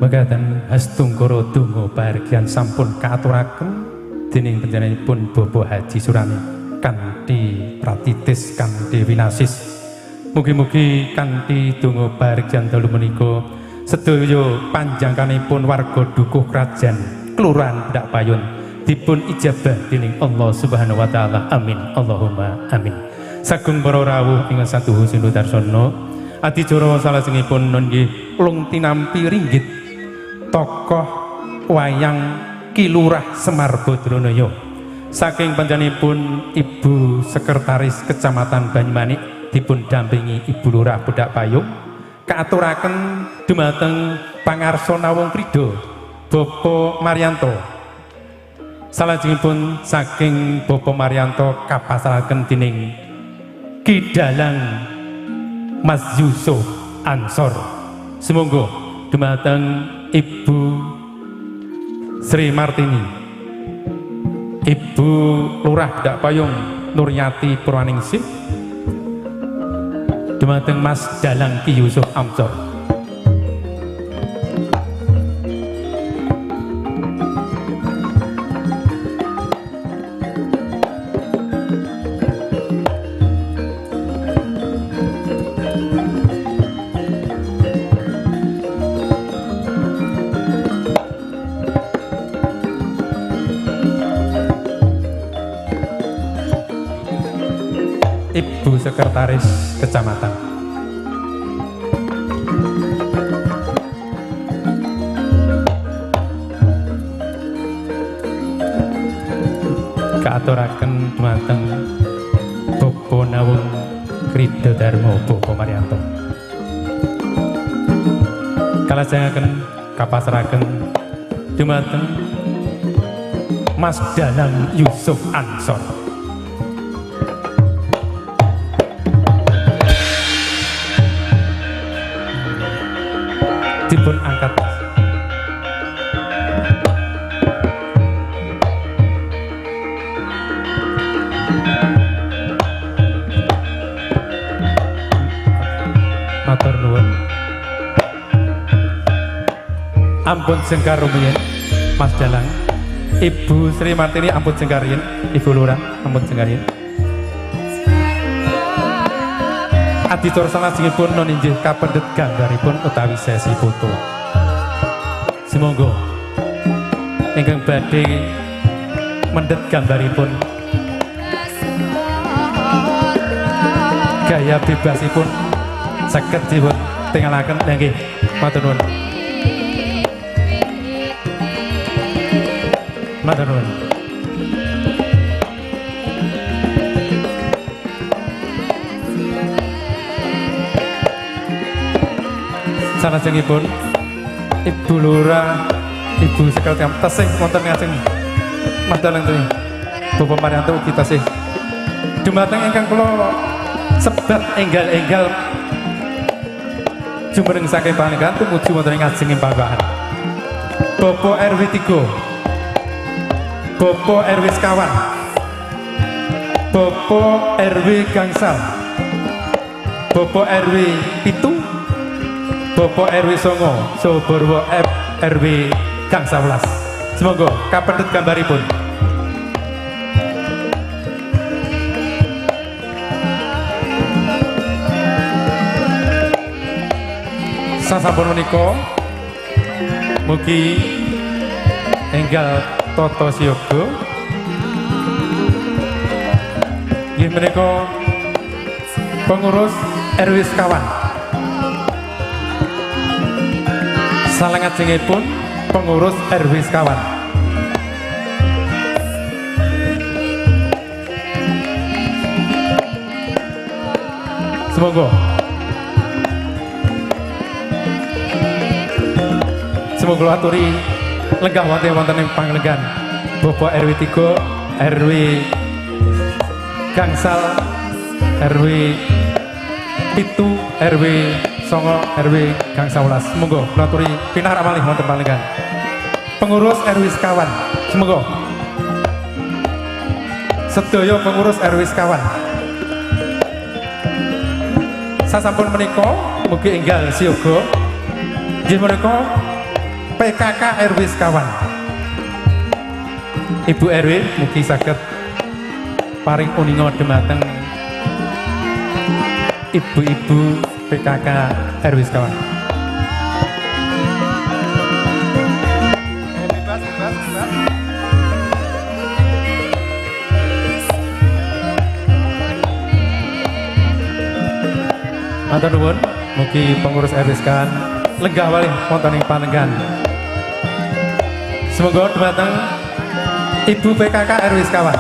Mekaten hastungkara donga pahargyan sampun kaaturaken dening panjenenganipun Bapak Haji Surani kanthi pratitis kanthi winasis. Mugi-mugi kanthi donga pahargyan dalu menika sedaya panjangkanipun warga Dukuh Krajan Kelurahan Bedak Payun dipun ijabah dening Allah Subhanahu wa taala. Amin Allahumma amin. Sagung para rawuh ingkang satuhu sinudarsono, adicara salajengipun nggih lung tinampi ringgit tokoh wayang Ki Lurah Semar Badranaya saking panjenenganipun Ibu Sekretaris Kecamatan Banyumanik dipun dampingi Ibu Lurah Bedak Payung kaaturaken dumateng pangarsa Nawung Krida Bapak Maryanto. Salajengipun saking Bapak Maryanto kapasrahaken dening Ki Dalang Mas Yusuf Ansor. Sumangga dumateng Ibu Sri Martini, Ibu Lurah Bedak Payung Nuryati Purwaningsih, dumateng Mas Dalang Ki Yusuf Ansor. Ibu Sekretaris Kecamatan. Kaaturaken dumateng Bapak Nawung Krida Darma Bapak Maryanto. Kalajengaken kapasrahaken dumateng Mas Dalang Yusuf Ansor. Dipun angkat. Matur nuwun. Ampun jengkar rumiyin Mas Dalang. Ibu Sri Martini ampun jengkar riyin, Ibu Lurah ampun jengkar riyin. Adicara salajengipun nun inggih kapendhet gambaripun utawi sesi foto. Sumangga ingkang badhe mendhet gambaripun gaya bebasipun saged dipun tingalaken nggih. Matur nuwun. Matur nuwun. Salajengipun Ibu Lurah, Ibu Sekretaris tasih wonten ngajeng Mas Dalang teng Bapak Maryanto ugi tasih dumateng ingkang kula sebat enggal-enggal jumeneng saking panjenengan tumuju wonten ing ngajenging pawahan. Bapak RW 3, Bapak RW sekawan, Bapak RW gangsal, Bapak RW 7, Bapak RW 9, Soborwo F RW gang 11. Semoga kapendhet gambaripun. Sasampun menika mugi enggal tata siaga. Nggih menika pengurus RW sekawan. Salajengipun pengurus RW sekawan. Semoga semoga aturi lenggah wonten wonten ing panglenggah Bapak RW 3, RW gangsal, RW 7, RW 9, RW gang 11. Monggo kula aturi pinarak malih wonten panglenggan. Pengurus RW sekawan, semoga sedaya pengurus RW sekawan. Sasampun menika mugi enggal siaga. Nggih menika PKK RW sekawan. Ibu RW mugi saged paring uninga dumateng ibu-ibu PKK RW sekawan. Matur nuwun, mugi pengurus RW sekawan lenggah walih wonten ing panenggan. Semoga dumateng Ibu PKK RW sekawan.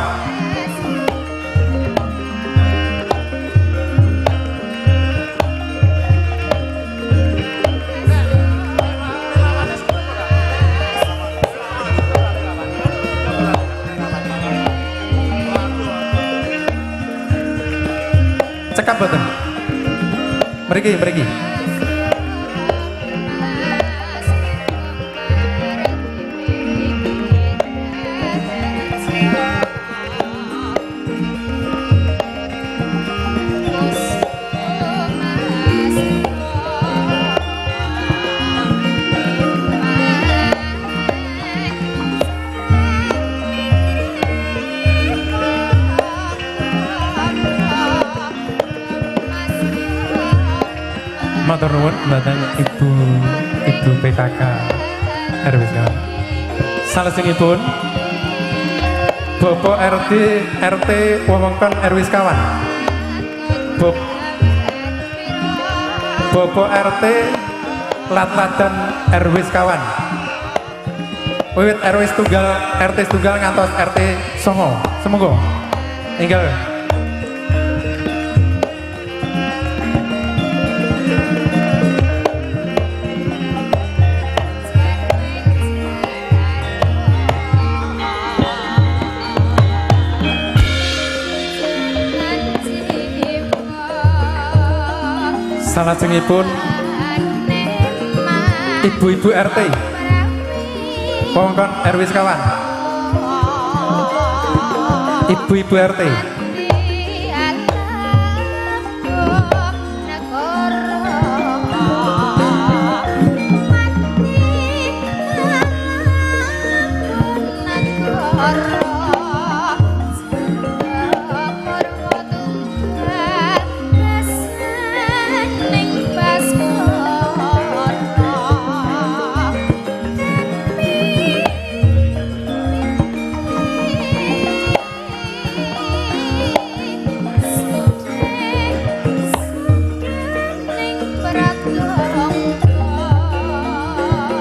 Cekap boten? Mriki, mriki. Matur nuwun dumateng ibu PKK RW sekawan. Salajengipun Bapak RT RT wewengkon RW sekawan. Bapak RT Lat-Latan RW sekawan. Wiwit RW setunggal RT setunggal ngantos RT 9. Semoga enggal. Salajengipun ibu-ibu RT wewengkon RW sekawan. Ibu-ibu RT.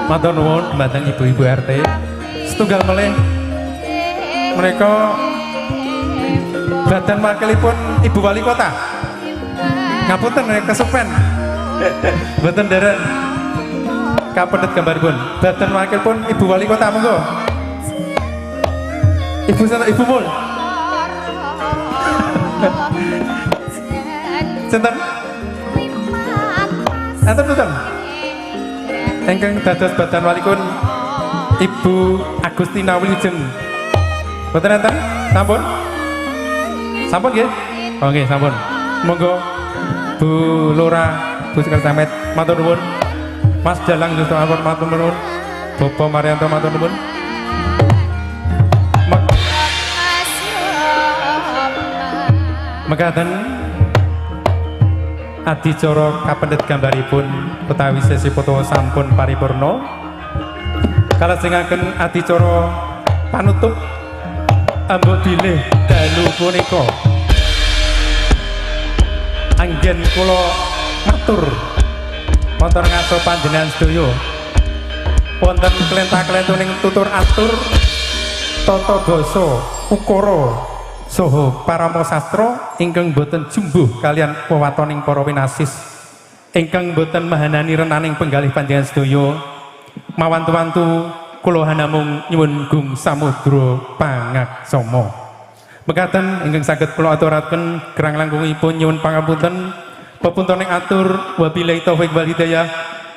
Matur nuwun dumateng ibu-ibu RT. Setunggal melih mereka badan wakilipun Ibu Wali Kota. Ngapunten kesupen. Mboten derek kapendhet gambaripun. Badan wakilipun Ibu Wali Kota monggo. Ibu sinten? Ibu Mul. Sinten? Enten mboten? Ingkang dados badan walikun Ibu Agustina Wilujeng. Mboten enten? Sampun? Sampun nggih? Oh nggih, sampun. Monggo Bu Lora, Bu Sekar Samet, matur nuwun. Mas Dalang Yusuf Anwar matur nuwun. Bapak Marianto matur nuwun. Mekaten adicara kapendhet gambaripun utawi sesi foto sampun paripurna. Kalajengaken adicara panutup ambek bilih dalu punika. Anggen kula matur wonten ngaso panjenengan sedaya. Wonten klenta-klentuning tutur atur tata basa ukara saha parama sastra ingkang boten jumbuh kalian wewatoning para winasis ingkang boten mahanani renaning penggalih panjenengan sedaya. Mawantu-wantu kula hanamung nyuwun gung samudra pangaksama. Mekaten ingkang saged kula aturaken kirang langkungipun nyuwun pangapunten. Pepuntoning atur wabillahi taufik wal hidayah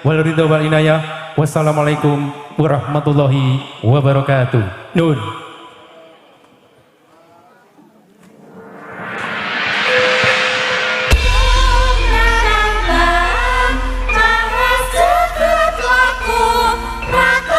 wal ridho wal inayah. Wassalamualaikum warahmatullahi wabarakatuh. Nun. Rata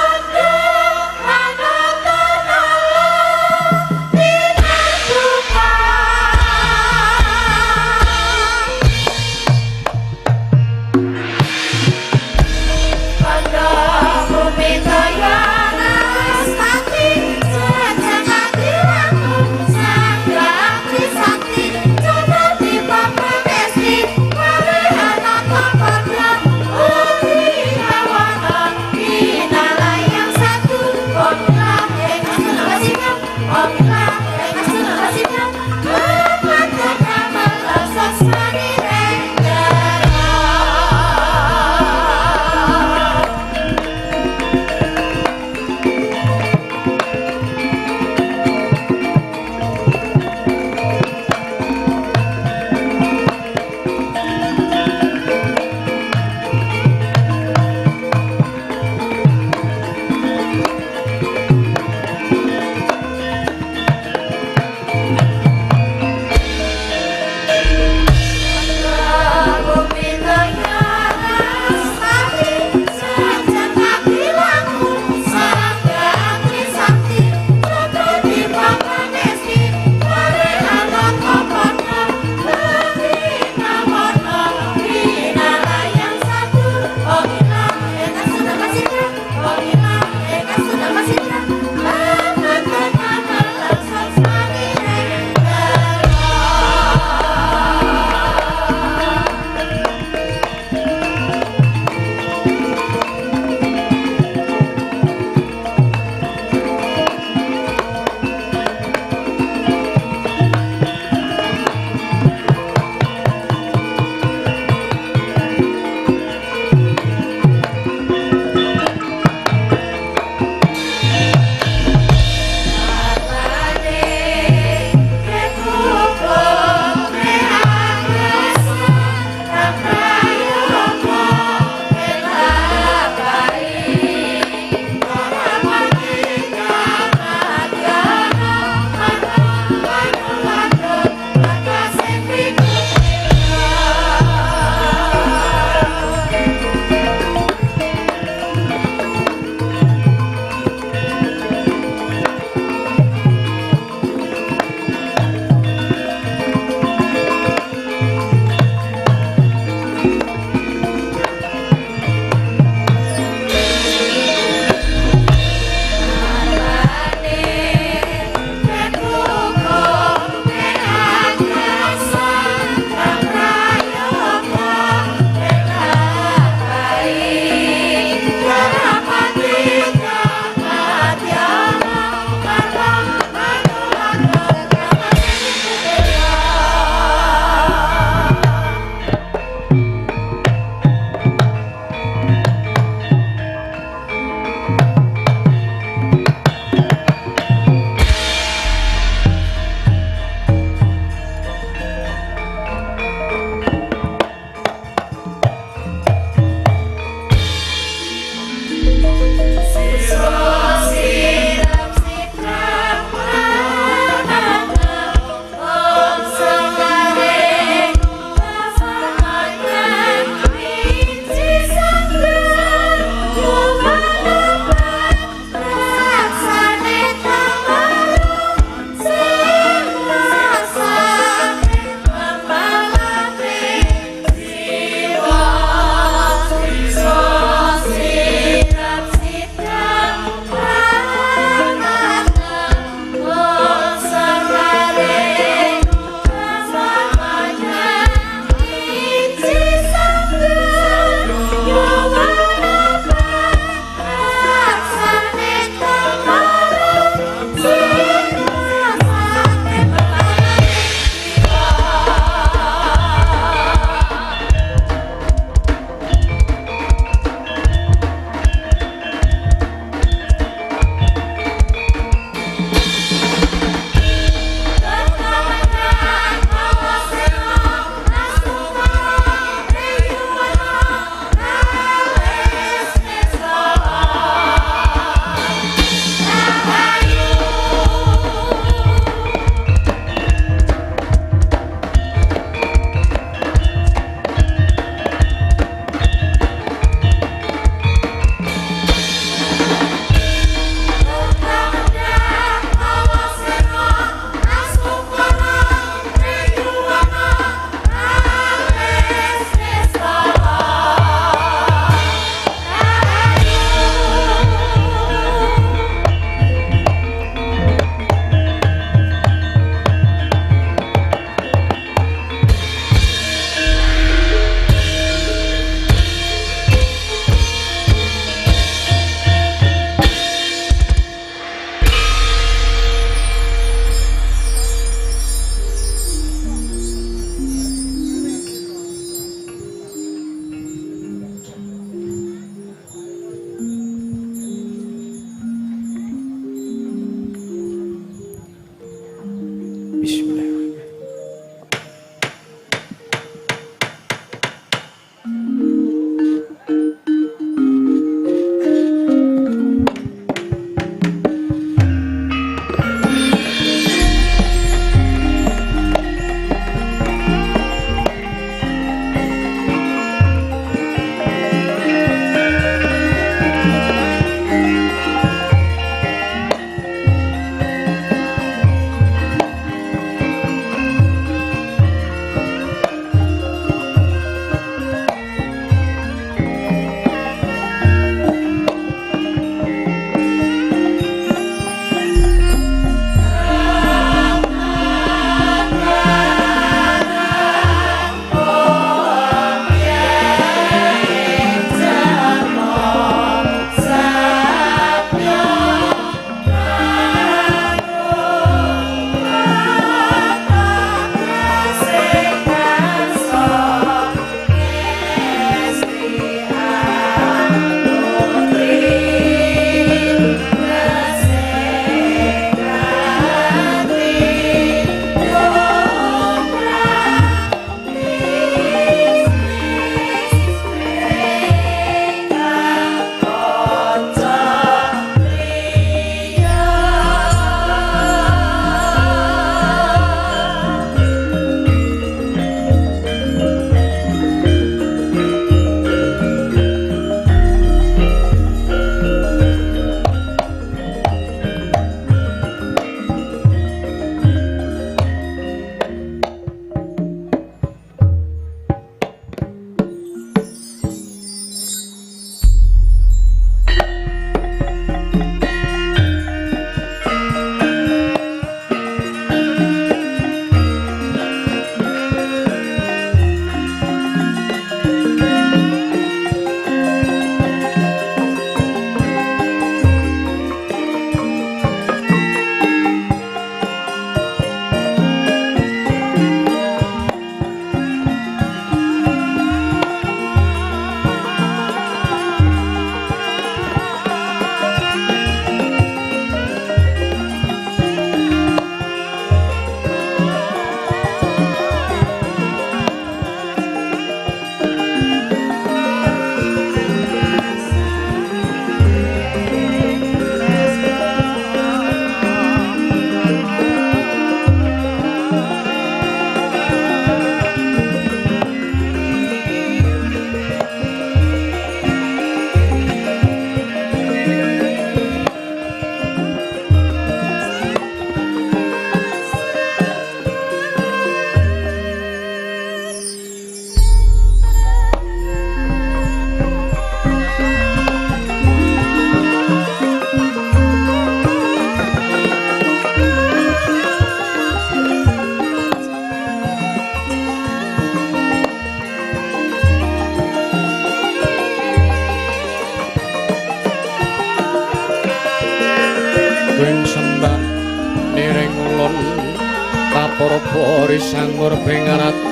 Bori sangur pengarat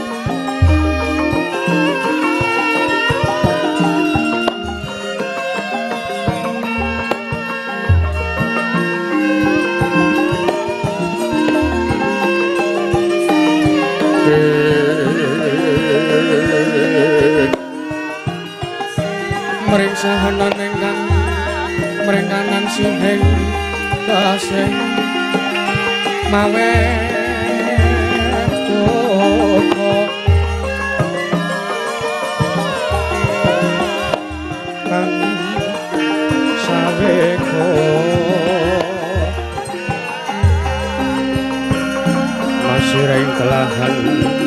mring sahanan ingkang mring kanan sihing kasih mawe duka kang saweka masiring telahan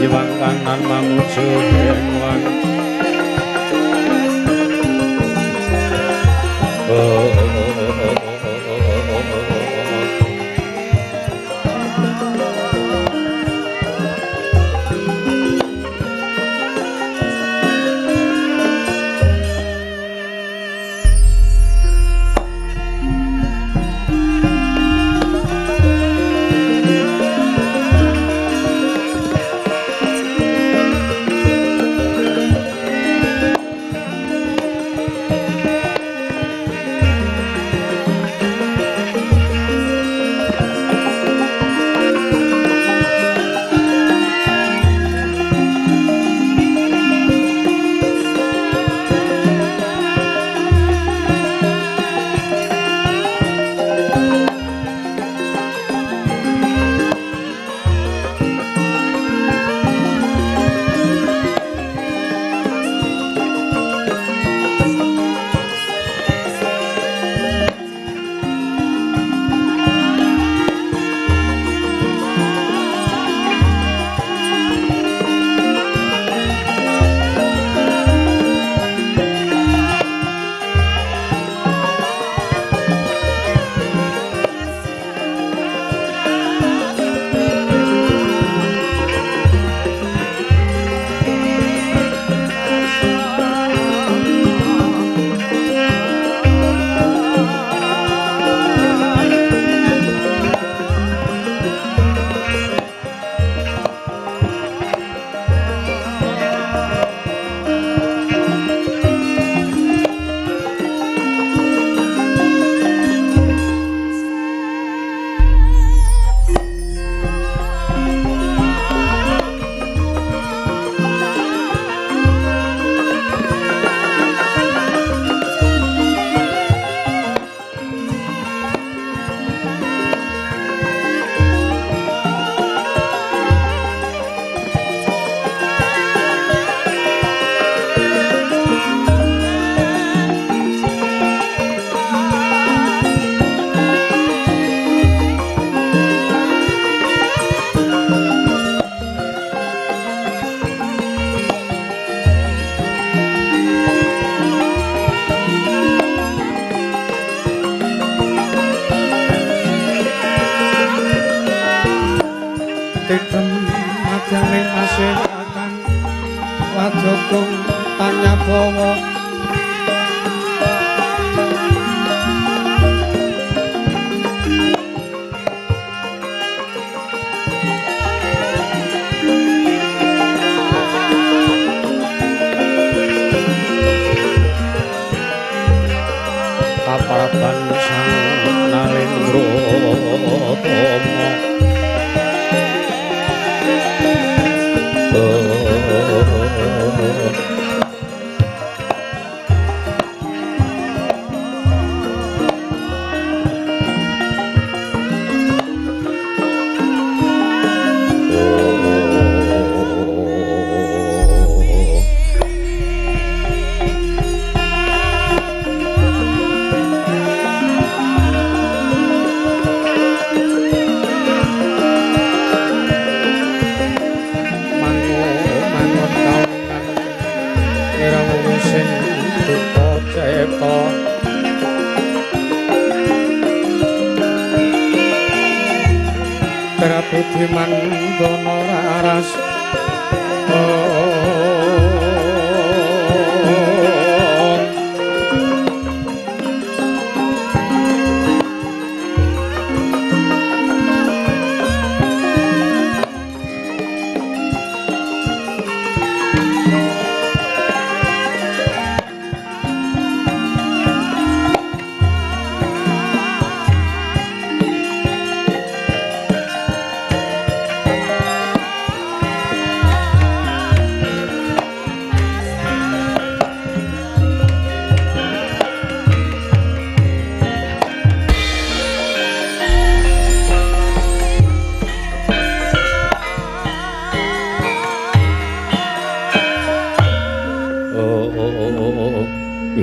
iwang kanan mamuju ing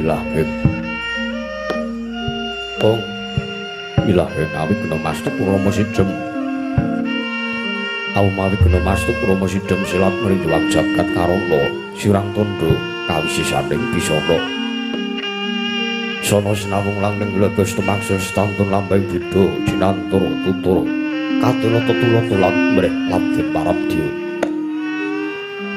Ilahing Ong ilahing awit gena mastu Rama Sidem. Aumawi gena mastu Rama Sidem silat mrinjuwang jagat karana sirang tandha kawisisaning bisana. Sono sinawung langning glebes temaksir stantun lambang bida jinantur tutur katula tetula tulan mrih labden parabdya.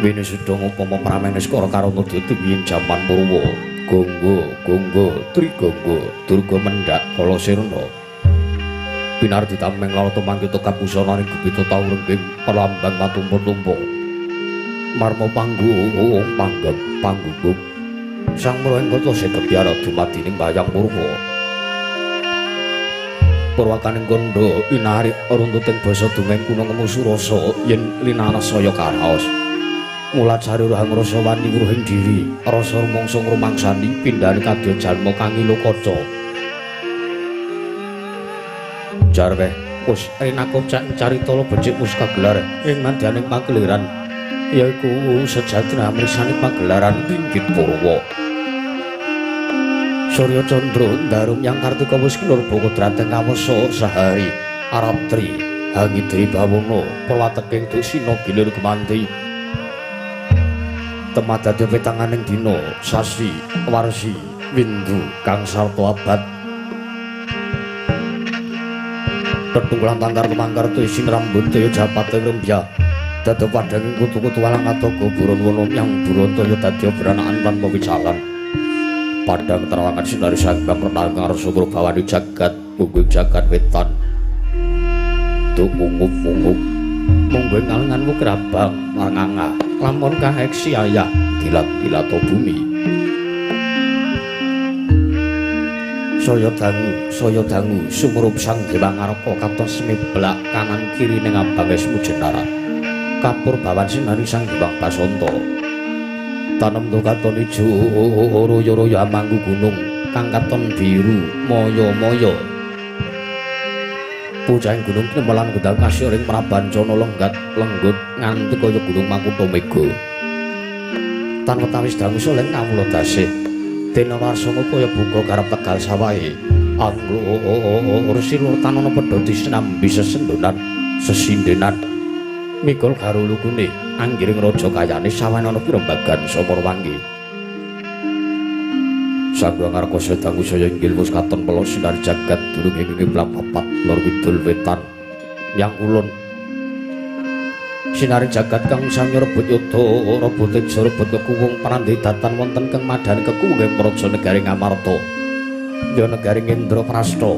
Wene sedha upama pramene skara karana ditiwiyin jaman Purwa Gonggo Gonggo Trigonggo Durga mendhak kala sirna. Pinardi tameng lalata mangkita kapusananing gupita tau rengging perlambang matumpa-tumpa. Marma panggung panggep panggung sang mroengkata sekebyara dumadining wayang Purwa. Purwakaning kandha inarik runtuting basa dongeng kuna ngemu surasa yen linanas saya karaos. Mula cari rohang rasa wani wuruhing diri, rasa rumangsa ngrumangsani pindhane kadya jalma kang ngilo kaca. Jarweh wis rinako cak carita becik wis kagelar ing madyaning pagelaran yaiku sejatine amrisane pagelaran Ringgit Purwa. Surya Candra ndarum yang Kartika wis kinurba kodrating kawesa sahari aratri hangidri bawana perwateking dusina gilir gemanti. Temadadya petanganing dina sasi warsi windu kang sarta abad. Tetunggulan tangkar tumangkar tuisin rambut ya japate rembya dadi padhanging kutu-kutu walang atoga buron wono yang buron toya dadi beranakan tanpa wicalan. Padhang terawangan sinari sanggam renang ngarsa bawani jagat mungguing jagat wetan tumungup-mungup mungguing kalenganmu kerabang manganga lamun kaheksi ayah dilat-dilato bumi. Saya dangu sumurup sang Dewa Ngaraka katon semiblak kanan kiri ning abang esmu jenara. Kapur bawan sinari sang Dewa Basanta. Tanem tu katon ijo royo-royo amanggu gunung kang katon biru moyo-moyo. Pucahing gunung kinemelan gedang kasir ing prabancana lenggat lenggut nganti kaya gunung Makutha Mega. Tan wetawis dangu soleng kawula dasih. Dene warsana kaya bunga garap tegal sawahe. Anggur silur tanana padha disinambi sesendonan sesindenan. Mikul garulugune anggiring raja kayane sawanana pirembagan Samarwangi. Sangga ngarka sedangu saya inggil wis katon pelok sinar jagat durung ing kiblat papat lor kidul wetan yang kulon. Sinar jagat kang sami rebut yuda rebut teja rebut kekuwung prandhe datan wonten kang madhani kekuwung ing praja negari Ngamarta. Ya negari Indraprasta,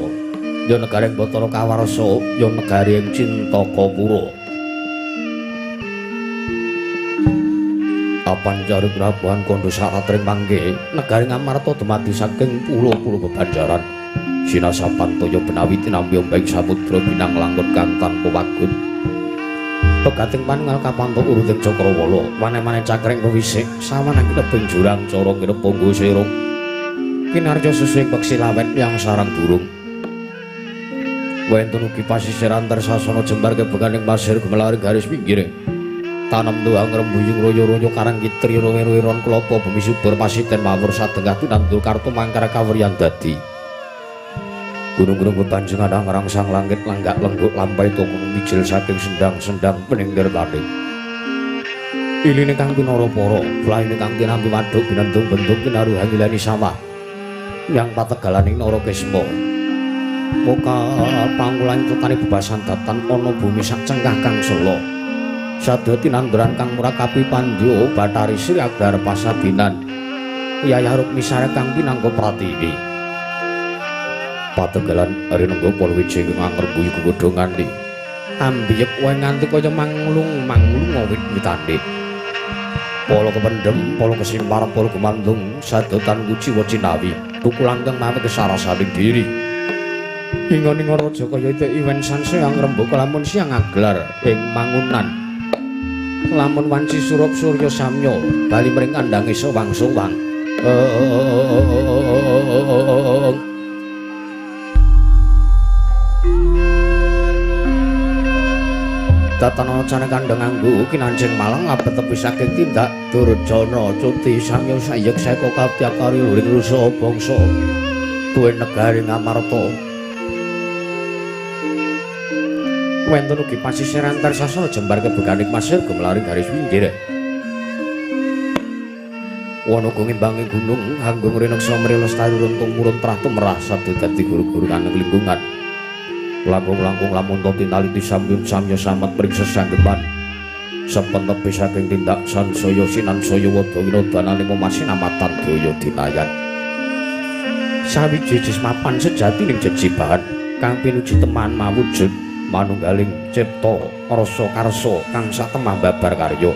ya negari Bathara Kawarsa, ya negari ing Cintakapura. Apan cari prabuhan kandha saratring mangke negari Ngamarta dumadi saking pulo-pulo bebanjaran. Sinasapan toya benawi tinampi ombeng samudra binang langut kang tanpa wagut. Pegating panunggal kapanto uruting cakrawala wane-wane cakring pewisik sawanang kinebing jurang cara kinepunggu sirung kinarya susuing peksi lawet yang sarang burung. Wenten ugi pasisir antar sasana jembar kebeganing pasir gemelari garis pinggir. Tanem tuang rembuyung royo-royo karang kitri rowe-roweron klopo bumi subur pasiten mawur sadengah tinandur kartu mangkara kawriyan dadi. Gunung-gunung bebanjengan ngrangsang langit langgak lengguk lampai tokong mijil saking sendang-sendang peningger tanding. Iline kang pinara para, flaine kang tinampi waduk binendung bentuk pinaru hangilani sawah. Yang pategalaning Narakesma. Muka pangkulan tetane bebasan datan ana bumi sak cengkah kang sela. Sadya tinanduran kang murakapi pandya Bathari Sri Agar pasabinan. Yayah Rukmisara kang pinangka pratiwi. Pategalan rinengga Palawija ingkang angrebuyu gegodhongane. Ambiyek wae nganti kaya manglung-manglung wit-witane. Pala kependhem, pala kesimpar, pala gumandung, sadotan kuciwa cinawi, tukulan kang mawi kesarasaning diri. Ingon-ingon raja kaya ite iwen sansaya ngrembaka lamun siang aglar ing mangunan. Lamun wanci surup surya samya bali mring kandhange sowang-sowang. Datanana cane kandhang anggo kinancing malang abet tepi saking tindak durjana cuti samya sayek seka katyakari luring rusa bangsa tuwin negari Ngamarta. Wonten ugi pasisir antar sasana jembar kebeganing pasir gumlaring garis pinggir. Wana uga ngimbangi gunung hanggung rineksa mri lestari runtung murun trah tumrah sabda dadi guru-guru kaneng lingkungan. Langkung-langkung lamun to tinaliti samyun samya samet mring sesanggepan. Sepentepi saking tindak sansaya sinansaya wada winodanane mamasinamatan daya dinayan. Sawiji jismapan sejati ning jejibahan kang pinuji teman mawujud manunggaling cipta rasa karsa kang satemah babar karya.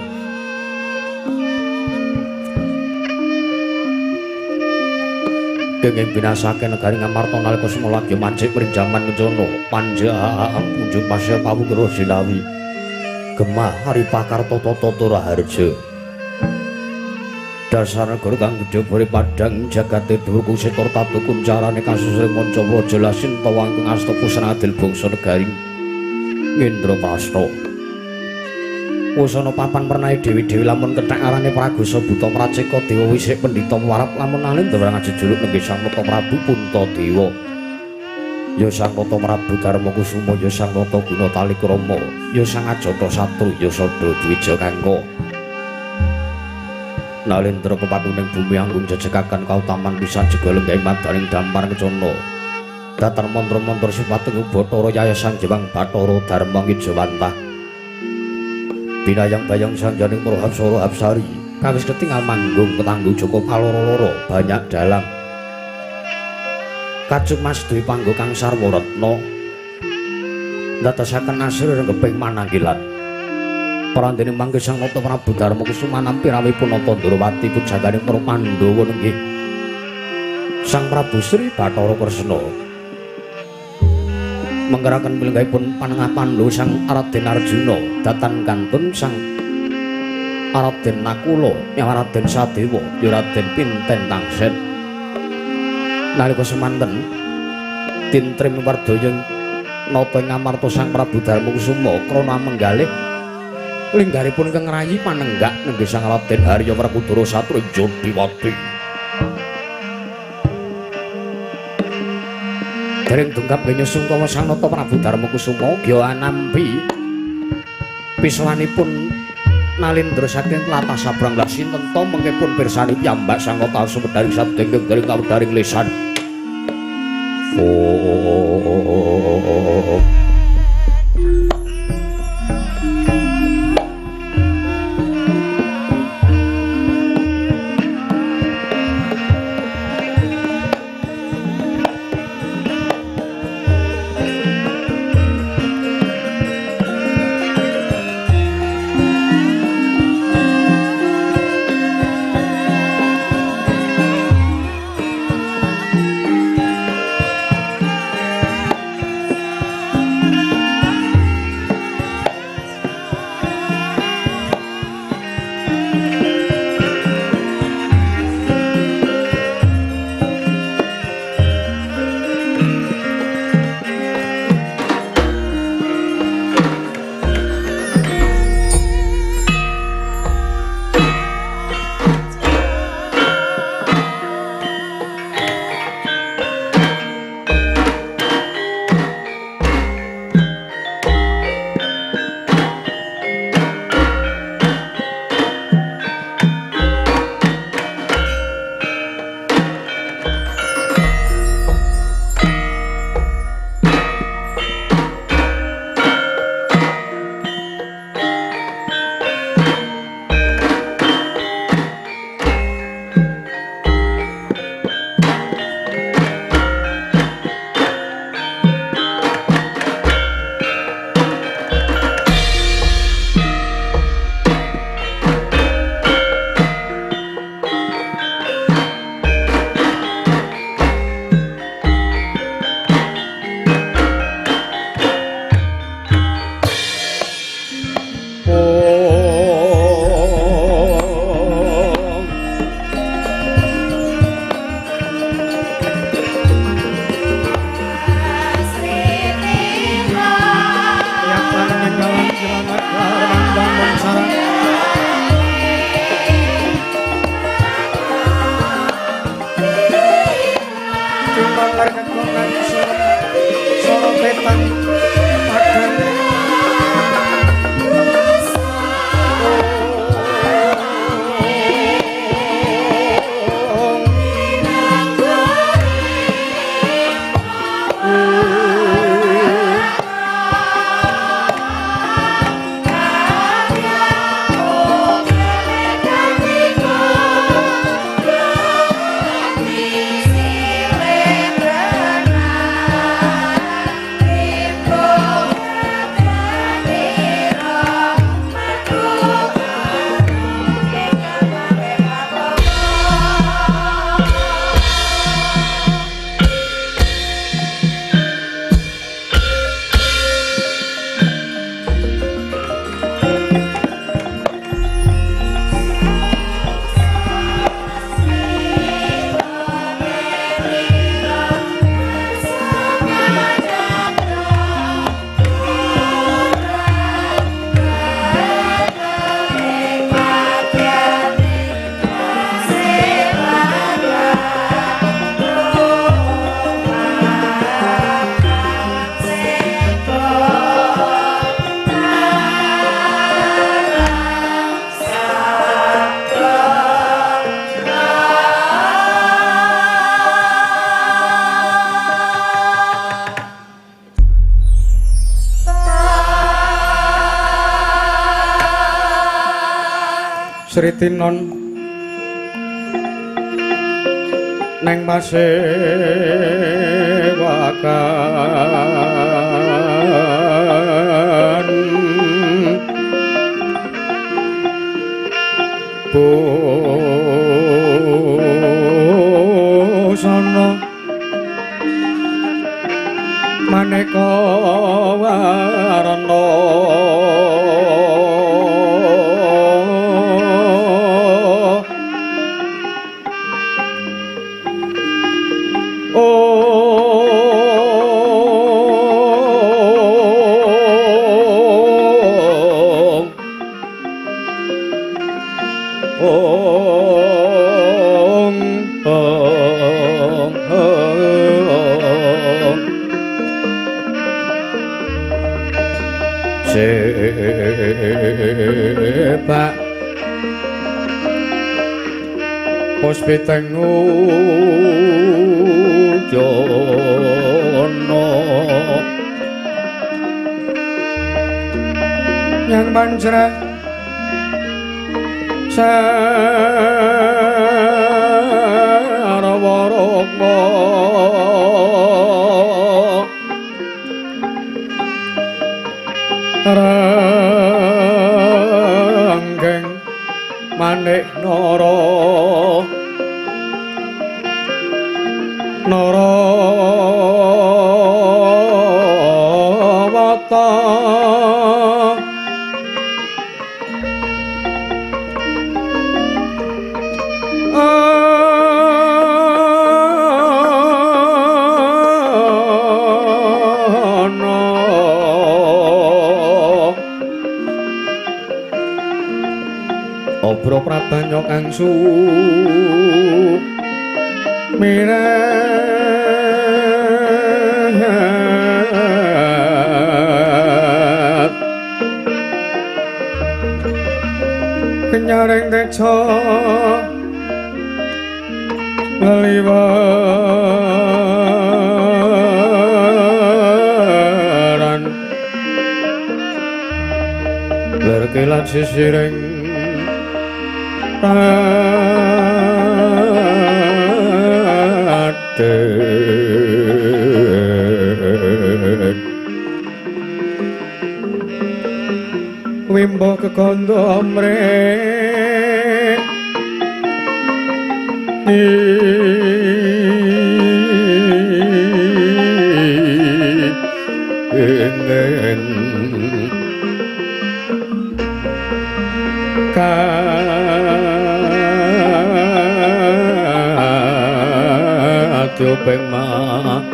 Kenging binasake negari Ngamarta nalika semulagya mancik mring jaman kencana panjaang punjung pasir pawukira jinawi gemah haripakarta tata raharja. Dasar negara kang gedhe bore padhang jagate dhuwur kusetor tatu kuncarane kasusring manca praja lasinta wangkung asta pusana adil bangsa negari Indraprasta. Wusana papan pernahe dewi-dewi lamun kethek arane Pragosa Buta Praceka Dewa Wisik Pendhita Warap lamun alindra ngajejuluk nenggih Sang Nata Prabu Puntadewa. Ya Sang Nata Prabu Darma Kusuma, ya Sang Nata Guna Talikrama, ya Sang Ajata Satru, ya Sada Dwija Kangka. Nalendra pepakuning bumi anggung jejekaken kautaman pisan jega lenggahing madaning dampar kencana. Datar mantra-mantra sipating Bathara Yayasan Jewang Bathara Dharma Ngijawantah. Binayang bayang sanjaning para hapsara hapsari kawis ketingal manggung ketanggung Joko paloro-loro banyak dalang. Kacung Mas Dwi Panggo kang sarwa retna ndadosaken asir renggeping mananggilan. Prandene mangke Sang Nata Prabu Darma Kusuma nampi rawuhipun Nata Ndrawati pujangganing para Pandhawa nenggih Sang Prabu Sri Bathara Kresna. Menggerakan pilenggahipun panengah Pandhawa Sang Raden Arjuna datan kantun Sang Raden Nakula ya Raden Sadewa ya Raden Pinten Tangsen. Nalika semanten tintrim wardaya nata ing Ngamarta Sang Prabu Darma Kusuma krana menggalih linggaripun ingkang ngrayi panenggak nenggih Sang Raden Harya Werkudara Satru Jodiwati. Dereng dongkap genya sungkawa Sang Nata Prabu Darma Kusuma gya anampi pisawanipun Nalendra saking tlatah Sabrang lan sinten ta mengke pun pirsani piyambak Sang Nata sumedharing sabda ingkang daring kawedharing lisan. Oh. Sri Tinon neng pasewakan busana maneka warna. Sebak puspiteng ujana yang manjra sarawa rukma ranggeng manik nara narawata Obro prabanyo kang sumirat kenyaring tejo leliweran lerkilat sisiring Raden wimbo kekondo mrek kadyo ping maruta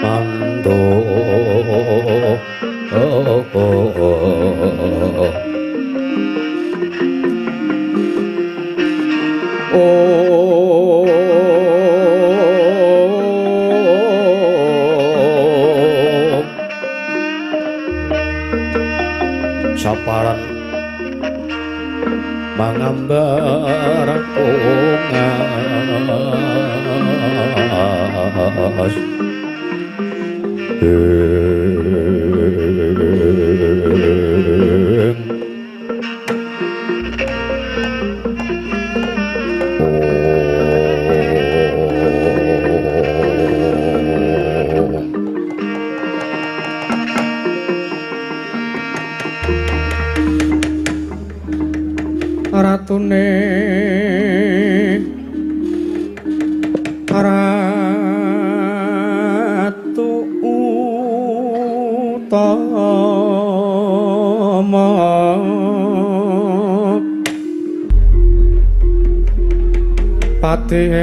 mando saparan mangambar ungas Ratune Ratu Utama Patih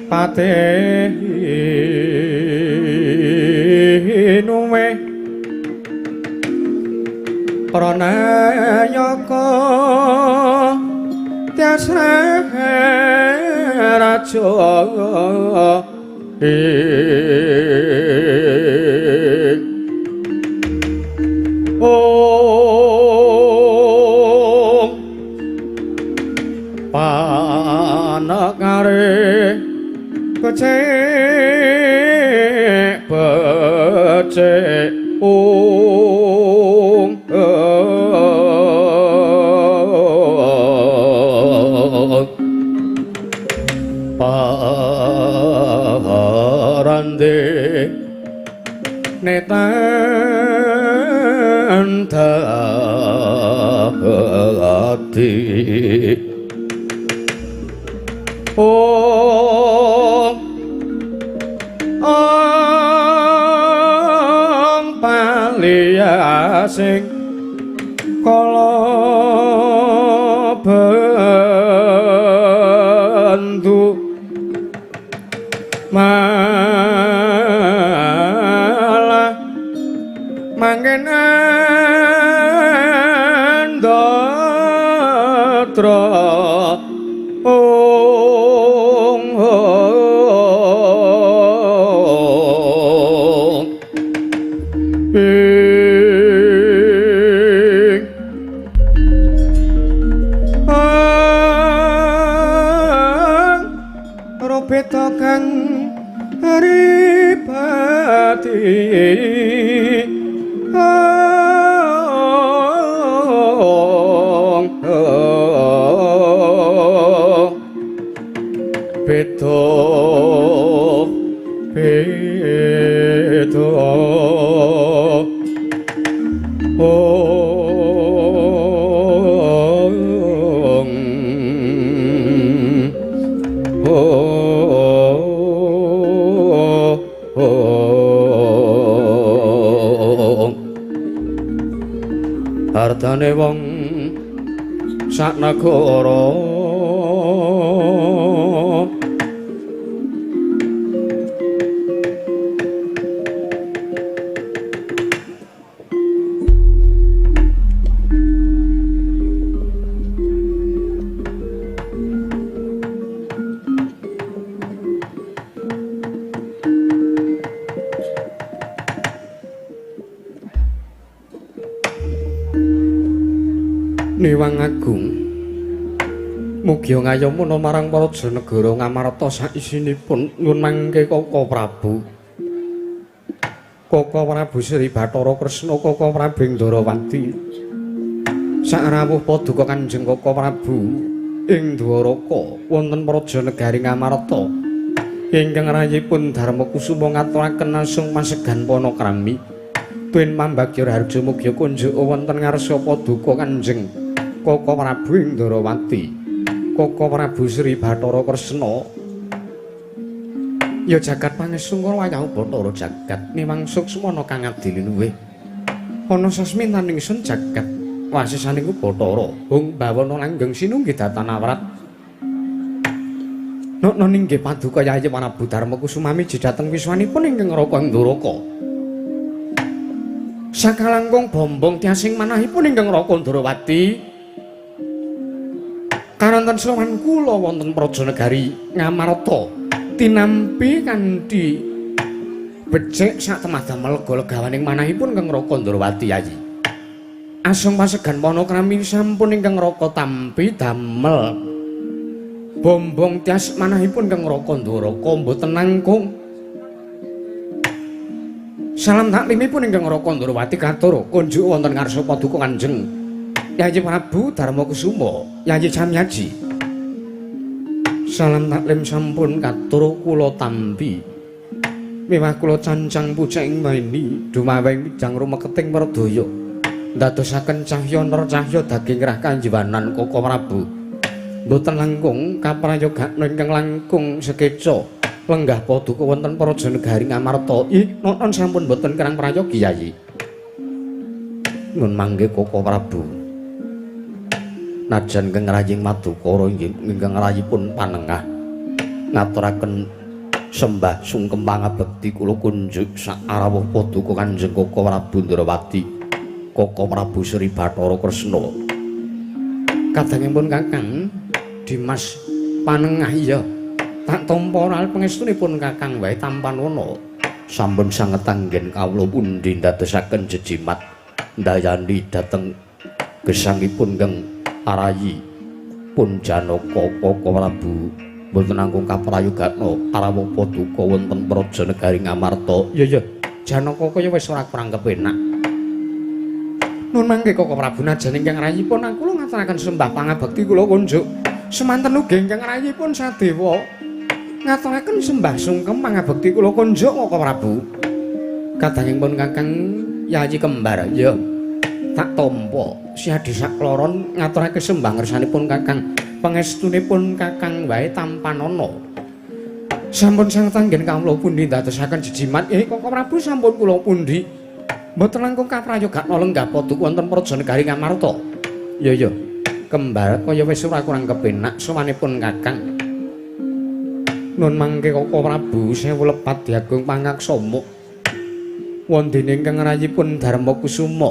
Patih nuwe Pranayaka tias raja Om panekare becik becik. ung parande netan dadi ong ong paliasing kala bendu malah mangken andatra ong ing ang robeta kang ripati ong beda beda ong ong hartane wong sak nagara Niwang Agung mugi ngayomana marang praja negara Ngamarta saisinipun nyuwun mangke Kaka Prabu. Kaka Prabu Sri Bathara Kresna Kaka Prabu ing Ndrawati. Sakrawuh paduka Kanjeng Kaka Prabu ing Dwaraka wonten praja negari Ngamarta ingkang rayipun Darma Kusuma ngaturaken asung masegan panakrami. Tuwin pambagya raharja mugi kunjuk wonten ngarsa paduka Kanjeng Kaka Prabu ing Ndrawati. Kaka Prabu Sri Bathara Kresna. Ya jagat pangesungkara wayah Bathara jagat mimang suksmana kang adil luwih. Ana sasmitaning sun jagat wasisaning Bathara hung bawana langgeng sinunggih datan awrat. Nokno ninggih paduka Yayi Prabu Darma Kusuma miji dhateng wiswanipun ingkang Raka Ndoraka. Sakalangkung bombong tiasing manahipun ingkang Raka Ndrawati. Karanten sowan kula wonten praja negari Ngamarta tinampi kanthi becik sak temah damel lega-legawaning manahipun ingkang Raka Ndrawati Yayi. Asung pasegan panakrami sampun ingkang Raka tampi damel bombong tias manahipun ingkang Raka Ndoraka mboten nangkung. Salam taklimipun ingkang Raka Ndrawati katur kunjuk wonten ngarsa paduka Kanjeng Yayi Prabu Darma Kusuma, Yayi Samyaji. Salam taklim sampun katur kula tampi. Miwah kula cancang pucak ing maini dumaweng wijang rumeketing merdaya. Ndadosaken cahya ner cahya daging rah kanjiwanan Kaka Prabu. Mboten langkung kaprayogakna ingkang langkung sekeca lenggah paduka wonten praja negari Ngamarta. Ih, nonon sampun mboten kerang prayogi Yayi. Nyuwun mangke Kaka Prabu. Najan ingkang raying madukara ingkang rayipun panengah ngaturaken sembah sungkem pangabekti kula kunjuk sak arawuh paduka Kanjeng Kaka Prabu Ndrawati Kaka Prabu Sri Bathara Kresna. Kadangipun Kakang Dimas Panengah iya tak tampa ral pangestunipun Kakang wae tampanana. Sampun sanget anggen kawula pundi ndadosaken jejimat ndayani dhateng gesangipun kang arayi pun Janaka Kaka Prabu mboten langkung kaprayogakna arawuh paduka wonten praja negari Ngamarta. Iya iya Janaka kaya wis ora kurang kepenak. Nun mangke Koko Prabu najan ingkang rayipun kula ngaturaken sembah pangabekti kula kunjuk. Semanten ugi ingkang rayipun Sadewa ngaturaken sembah sungkem pangabekti kula kunjuk Koko Prabu. Kadangipun Kakang Yayi Kembar, ya tak tampa Siadi sakloron ngaturake sembah ngersanipun Kakang. Pangestunipun Kakang wae tampanana. Sampun sanget anggen kawula pundi ndadosaken jejimat. Koko Prabu sampun kula pundi. Mboten langkung kaprayogakna lenggah paduka wonten Praja Negari Ngamarta. Ya ya. Kembar kaya wis ora kurang kepenak sowanipun Kakang. Nun mangke Koko Prabu sewu lepat diagung pangaksama. Wondene ingkang rayipun Darma Kusuma.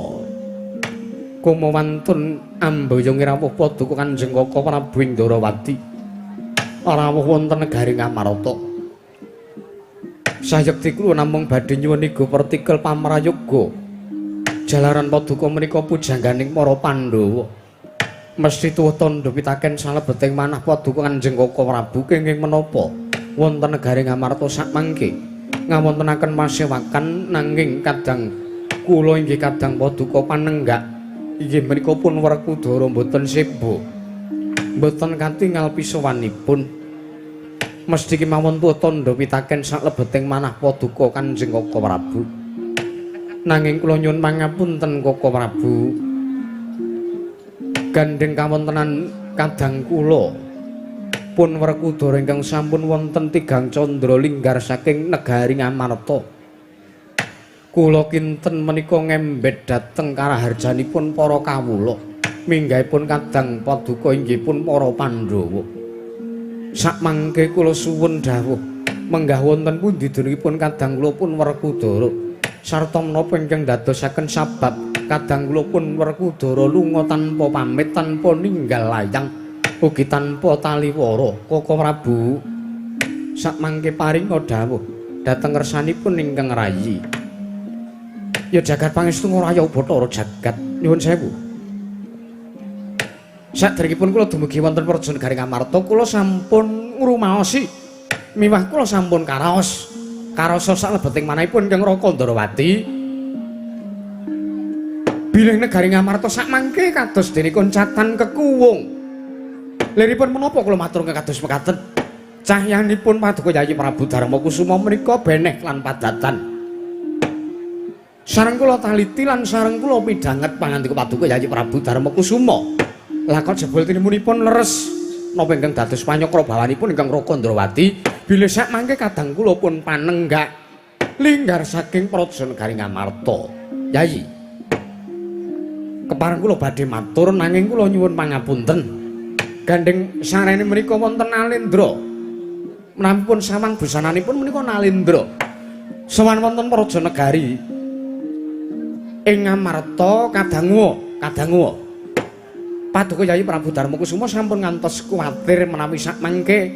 Kuma wantun ambayang rawuh paduka Kanjeng Koko Prabu Indrawati. Rawuh wonten negari Ngamarta. Sayekti kula namung badhe nyuwun iga pertikel pamrayoga. Jalaran paduka menika pujangganing para Pandhawa. Mesti tuwuh tandha pitaken salebeting manah paduka Kanjeng Koko Prabu kenging menapa wonten negari Ngamarta sakmangke ngawontenaken pasewakan nanging kadang kula inggih kadang paduka panenggak inggih menika pun Werkudara mboten seba. Mboten katingal pisowanipun. Mesti kemawon tuwa tandha pitaken salebeting manah paduka Kanjeng Koko Prabu. Nanging kula nyuwun pangapunten Koko Prabu. Gandheng kawontenan kadang kula pun Werkudara ingkang sampun wonten tigang candra linggar saking negari Ngamarta. Kula kinten menika ngembet dhateng karaharjanipun para kawula. Minggahipun kadang paduka inggih pun para Pandhawa. Sakmangke kula suwun dawuh menggah wonten pundi dunungipun kadang kula pun Werkudara sarta menapa ingkang dadosaken sabab kadang kula pun Werkudara lunga tanpa pamit tanpa ninggal layang ugi tanpa taliwara. Koko Prabu sakmangke paringa dawuh dhateng ngersanipun ingkang rayi. Ya jagat pangestu raya Bathara jagat. Nyuwun sewu. Saderengipun kula dumugi wonten Praja Negari Ngamarta kula sampun ngrumaosi miwah kula sampun karaos. Karasa salebeting manahipun Kang Raka Ndrawati. Bilih negari Ngamarta sakmangke kados dene koncatan kekuwung. Liripun menapa kula matur kados mekaten? Cahyanipun Paduka Yayi Prabu Darma Kusuma menika beneh lan padatan. Sareng kula taliti lan sareng kula midhanget pangandika Paduka Yayi Prabu Darma Kusuma. Lakon jebul tinemunipun leres napa ingkang dados panyakra bawanipun ingkang Raka Ndrawati bilih sakmangke kadang kula pun panenggak linggar saking Praja Negari Ngamarta. Yayi, kepareng kula badhe matur nanging kula nyuwun pangapunten. Gandheng sarene menika wonten Nalendra. Menawi pun sawang busananipun menika Nalendra. Sowan wonten Praja Negari ing Ngamarta kadangu, kadangu. Paduka Yayi Prabu Darma Kusuma sampun ngantos kuwatir menawi sakmangke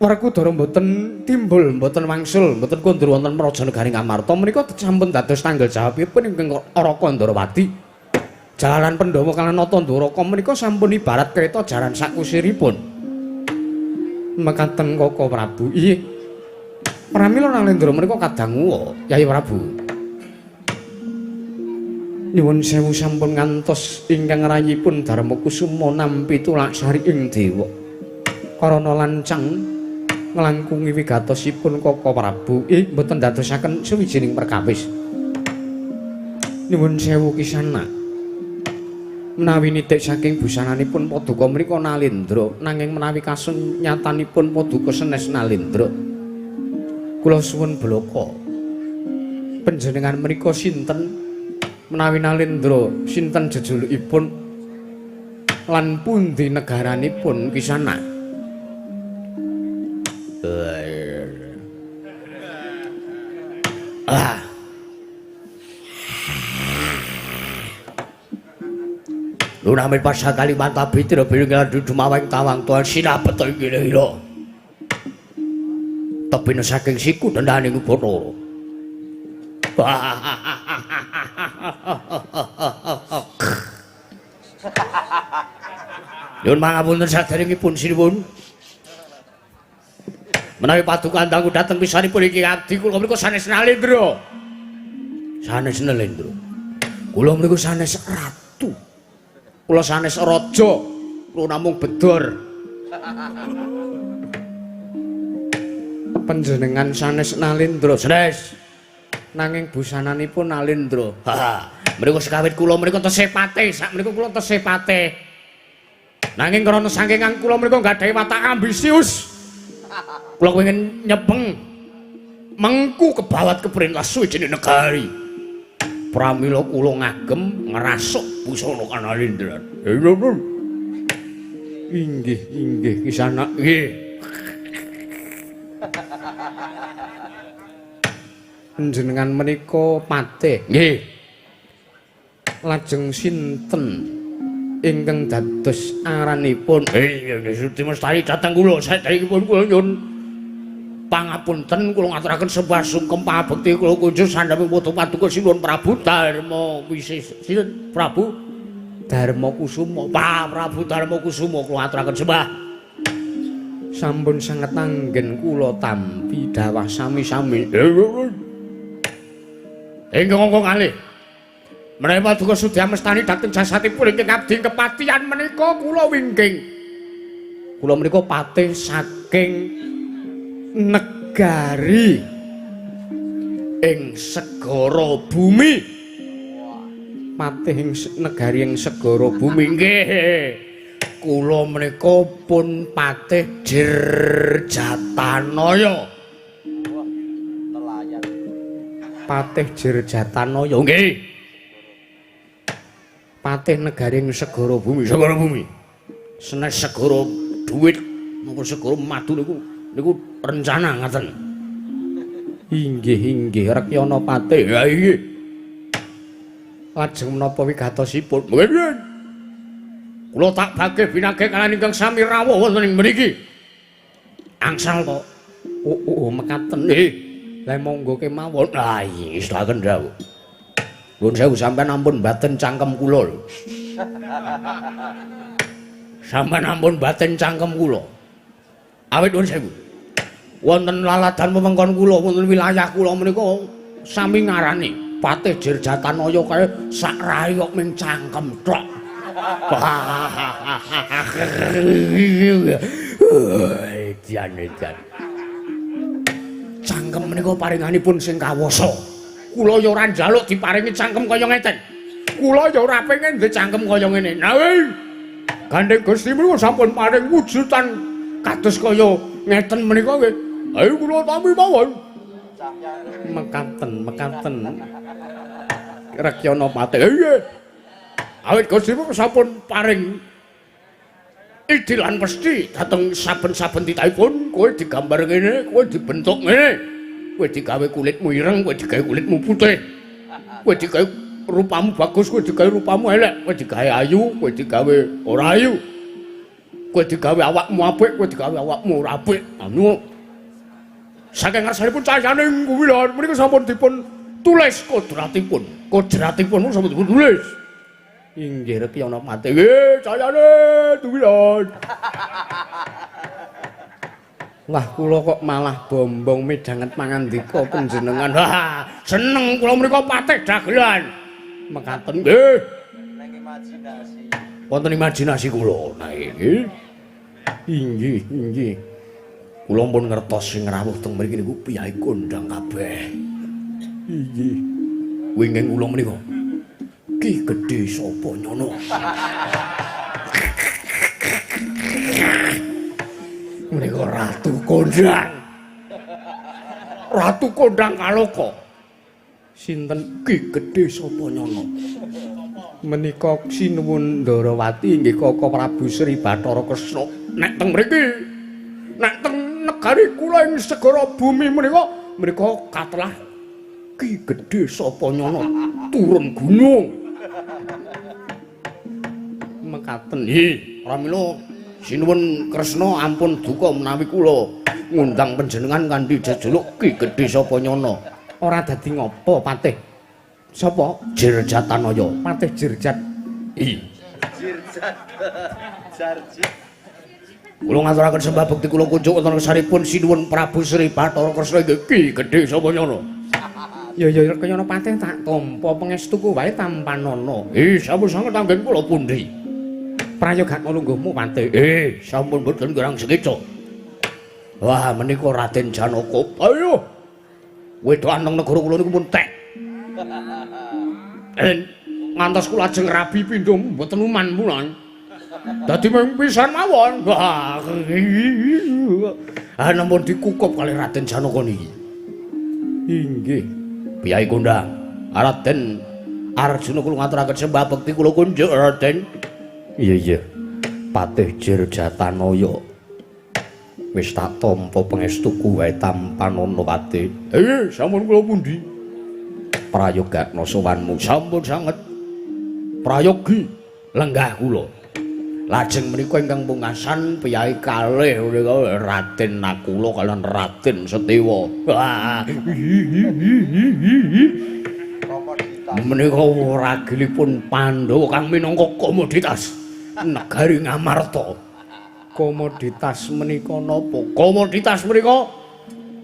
Werkudara mboten timbul, mboten wangsul, mboten kondur wonten Praja Negari Ngamarta menika sampun dados tanggal jawabipun ingkang Raka Ndrawati. Jalaran Pandhawa kaliyan Nata Ndoraka menika sampun ibarat kereta jaran sakusiripun. Mekaten Koko Prabu. Inggih. Pramila Nalendra menika kadangu Yayi Prabu. Nyuwun sewu sampun ngantos ingkang rayipun Darma Kusuma nampi tulak sari ing dewa. Karana lancang nglangkungi wigatosipun Koko Prabu mboten dadosaken sawijining perkawis. Nyuwun sewu kisana. Menawi nitik saking busananipun paduka menika Nalendra, nanging menawi kasunyatanipun paduka senes Nalendra. Kula suwun blaka. Panjenengan menika sinten? Menawi Nalendra sinten jejulukipun lan pundi negaranipun kisana? Ah. Lunamit pasha Kalimantan Bitra bilingan dumaweng tawang tuan sinapeta inggih. Tebine saking siku dendaning Bathara. Nyuwun pangapunten saderengipun sinuwun. Menawi paduka dangu dhateng pisanipun iki abdi kula menika sanes Nalendra. Sanes Nalendra. Kula menika sanes ratu. Kula sanes raja. Kula namung bedor. Panjenengan sanes Nalendra. Sanes. Nanging busananipun Nalendra. Ha. Menika sekawit kula menika tesih patih, sak menika kula tesih patih. Nanging krana saking kula menika nggadahi watak ambisius. Kula kepengin nyepeng mengku kebawat keperintah suwijining negari. Pramila kula ngagem ngrasuk busana Kanalendra. Inggih, inggih kisana. Nggih. Panjenengan menika patih. Nggih. Lajeng sinten ingkang dados aranipun? Sudi mestari dhateng kula sedherekipun kula nyuwun pangapunten, kula ngaturaken sembah sungkem pangabekti kula kunjuk sandhaping putu paduka Sinuwun Prabu Darma Wisis. Sinten Prabu Darma Kusuma? Pak Prabu Darma Kusuma kula aturaken sembah. Sampun sanget anggen kula tampi dawah sami-sami. Ingkang angka kalih. Menawi paduka sudi amestani dhateng jasatipun ingkang abdi kepatihan menika kula wingking. Kula menika patih saking negari ing segara bumi. Patih ing negari ing segara bumi nggih. Kula menika pun patih Jirjatanaya. Patih Jirjatanaya nggih. Patih negari ing segara bumi, segara bumi. Senes segara duit napa segara madu niku niku rencana ngaten. Inggih, inggih Rekyana patih. Ha inggih. Lajeng menapa wigatosipun? Nggih. Kula tak bagih binagih kaliyan ingkang sami rawuh wonten ing mriki. Angsal to. Oh, mekaten. Nggih. Lah monggo kemawon. Ah iya, istaken dawuh. Nuwun sewu sampean ampun baten cangkem kula lho. Sampean ampun baten cangkem kula. Awit nuwun sewu. Wonten laladan wewengkon kula, wonten wilayah kula menika sami ngarani Patih Jirjatanaya kae sak rai kok ming cangkem tok. Edan edan. Cangkem menika paringanipun sing kawasa. Kula ya ora njaluk diparingi cangkem kaya ngeten. Kula ya ora pengen ndek cangkem kaya ngene. Nanging Gandeng Gusti menika sampun paring wujudan kados kaya ngeten menika nggih. Ayo kula tampi mawon. Mekaten, mekaten. Rekyana patih. Nggih. Awit Gusti menika sampun paring idilan pesti dhateng saben-saben titahipun, kowe digambar ngene, kowe dibentuk ngene. Kowe digawe kulitmu ireng, kowe digawe kulitmu putih. Kowe digawe rupamu bagus, kowe digawe rupamu elek, kowe digawe ayu, kowe digawe ora ayu. Kowe digawe awakmu apik, kowe digawe awakmu ora apik. Anu saking ngarsanipun cahyaning kuwi menika sampun dipun tulis kodratipun. Kodratipun sampun dipun tulis. Inggih Rekyana patih. Nggih, cahyane duwilan. Wah, kula kok malah bombong midhanget pangandika panjenengan. Wah, seneng kula menika patih dagelan. Mekaten nggih. Nang imajinasi. Wonten imajinasi kula. Nah iki. Inggih, inggih. Kula pun ngertos sing rawuh teng mriki niku piyai kondang kabeh. Inggih. Wingking kula menika. Ki gedhe sapa nyono? Menika Ratu Kondang. Ratu Kondang Kaloka. Sinten Ki Gedhe sapa nyono? Menika Sinuwun Ndarawati inggih Kaka Prabu Sri Bathara Kresna. Nek teng mriki, nek teng negari kula ing segara bumi menika, menika katelah Ki Gedhe sapa nyono turun gunung. Mekaten nggih, pramila Sinuwun Kresna ampun duka menawi kula ngundang panjenengan kanthi jejuluk Ki Gedhe sapa nyono. Ora dadi ngopo patih? Sapa? Jirjatanaya. Patih Jirjat. I. Jirjat. Jarjit. Kula ngaturaken sembah bekti kula kunjuk wonten ngarsanipun Sinuwun Prabu Sri Bathara Kresna inggih Ki Gedhe Sapanyana. Ya ya Rekyana Patih tak tampa pangestuku wae tampanana. Sampun sanget anggen kula pundi. Prayoga lungguhmu Patih. Sampun boten kurang sekeca. Wah, menika Raden Janaka. Ayo. Wedokan teng negara kula niku pun tek. Ngantos kula ajeng rabi pindho mboten uman pulan. Dadi mung pisan mawon. Wah. Ah namun dikukup kalih Raden Janaka niki. Inggih. Piyai kondang. Raden Arjuna kula ngaturaken sembah bekti kula kunjuk Raden. Iya iya. Patih Jirjatanaya. Wis tak tampa pangestuku wae tampanana Patih. Sampun kula pundi? Prayogakna sowanmu sampun sanget. Prayogi lenggah kula. Lajeng menika ingkang pungkasan piyai kalih menika Raden Nakula kaliyan Raden Setewa. Menika ragilipun Pandhawa kang minangka komoditas negari Ngamarta. Komoditas menika napa? Komoditas menika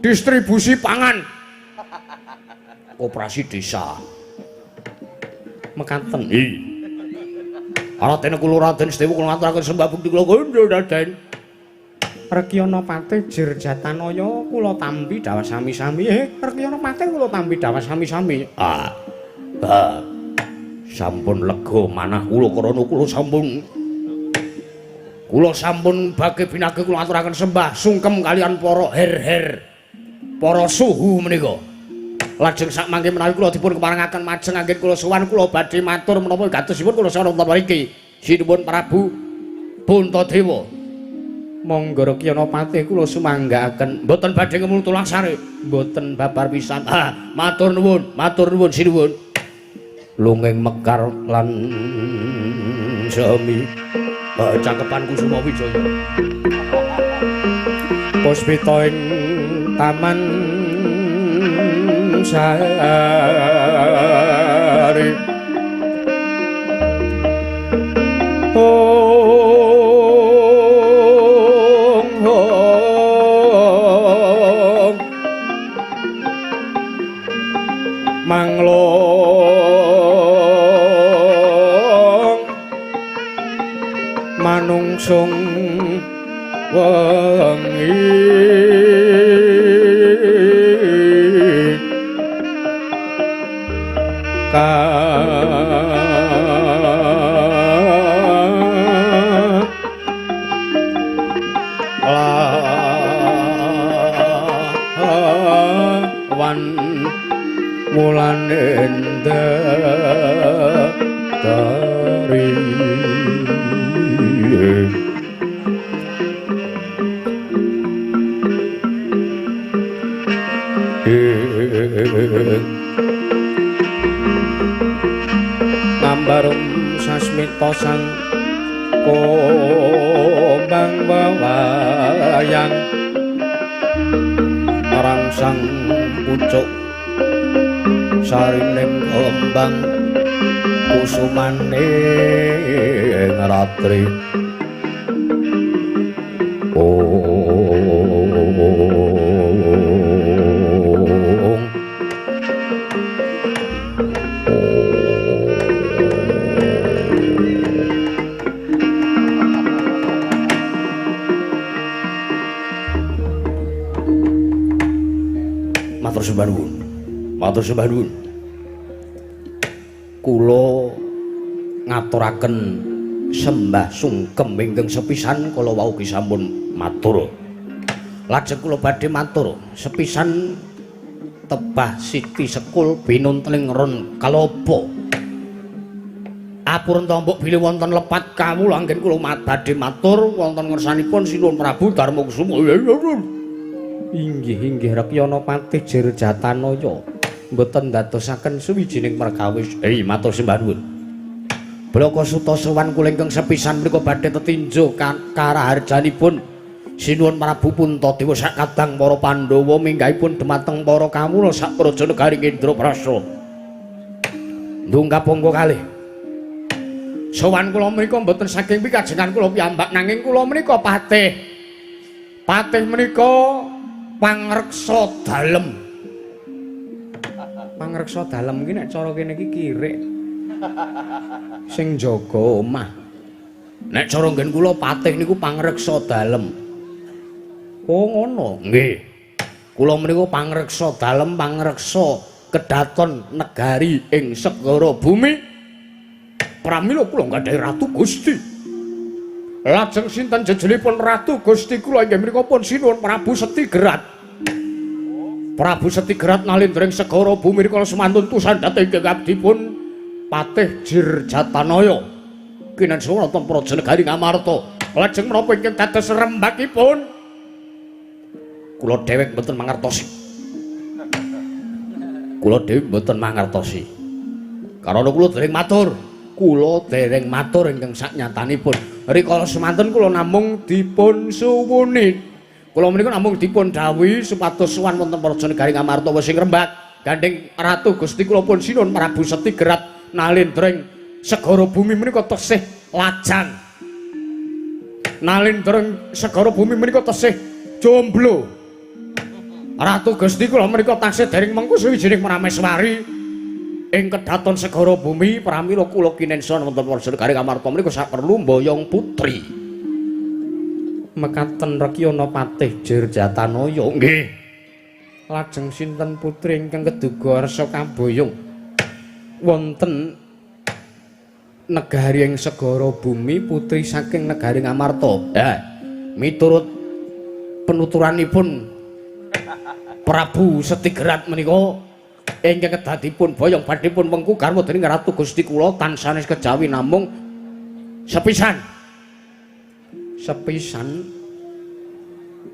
distribusi pangan. Koperasi desa. Mekaten. Raden kula Raden Sedewa kula ngaturaken sembah bukti kula kandha Raden. Rekyana Patih Jirjatanaya kula tampi dhawah sami-sami. Rekyana Patih kula tampi dhawah sami-sami. Sampun lega manah kula krana kula sampun bage binage kula aturaken sembah sungkem kalian para her-her para suhu menika. Lajeng sak mangke menawi kula dipun keparengaken majeng anggen kula sowan kula badhe matur menapa gatosipun kula sowan wonten mriki. Sinuwun Prabu Puntadewa. Monggo Rekyana Patih kula sumanggaaken. Mboten badhe ngemul tulang sare, mboten babar pisan. Matur nuwun, matur nuwun sinuwun. Lunging mekar lan semi cakepan Kusuma Wijaya. Puspita ing taman sari. Ong ong manglong manungsung wengi lawan wulan dari Ngambarum sasmita sang kembang wewayang rangsang pucuk sarining kembang kusumane ratri. Matur sembah nuwun. Matur sembah nuwun. Kula ngaturaken sembah sungkem ingkang sepisan kala wau ki sampun matur. Lajeng kula badhe matur sepisan tebah siti sekul binunteling ron kalapa. Apurenta mbok bilih wonten lepat kawula anggen kula badhe matur wonten ngersanipun Sinuwun Prabu Darmakusuma. Inggih inggih Rekyana Patih Jirjatanaya mboten ndadosaken suwijining perkawis. Matur sembah nuwun. Blaka Suta sowan kula ingkang sepisan menika badhe tetinju karaharjanipun Sinuwun Prabu Puntadewa sakadang para Pandhawa minggahipun dhumateng para kawula sak praja negari Indraprasta. Ndungkap angka kalih. Sowan kula menika mboten saking pikajengan kula piyambak nanging kula menika patih. Patih menika pangreksa dalem. Pangreksa dalem iki nek cara kene iki kirik. Sing jaga omah. Nek cara nggen kula patih niku pangreksa dalem. Oh ngono. Nggih. Kula menika pangreksa dalem, pangreksa kedaton negari ing segara bumi. Pramila kula nggadahi Ratu Gusti. Lajeng sinten jejelipun Ratu Gusti kula inggih menika pun sinuwun Prabu Setigerat. Prabu Setigerat nalindring segara bumi rikala semantun tusan dhateng ingkang abdipun Patih Jirjatanaya. Kinensa wonten praja negari Ngamarta. Lajeng menapa ingkang dados rembakipun? Kula dhewek mboten mangertosi. Kula dhewe mboten mangertosi. Karana kula dereng matur. Kula dereng matur ingkang saknyatanipun. Rikala semanten kula namung dipun suwuni. Kula menika namung dipun dhawuhi supados sowan wonten praja negari Ngamarta wis ing rembak. Gandeng Ratu Gusti kula pun sinuwun Prabu Setigerat nalindring segara bumi menika tesih lajang. Nalindring segara bumi menika tesih jomblo. Ratu Gusti kula menika taksih dereng mengku suwijining prameswari ing kedaton segara bumi. Pramila kula kinensa wonten praja negari Ngamarta menika saperlu mboyong putri. Mekaten Rekyana Patih Jirjatanaya. Nggih. Lajeng sinten putri ingkang keduga arsa kaboyong wonten negari ing segara bumi, putri saking negari Ngamarta? Ha, miturut penuturanipun Prabu Setigerat menika ingkang kedadipun boyong badhepun wengku garwa dening Ratu Gusti kula tansanes kejawi namung sepisan. Sepisan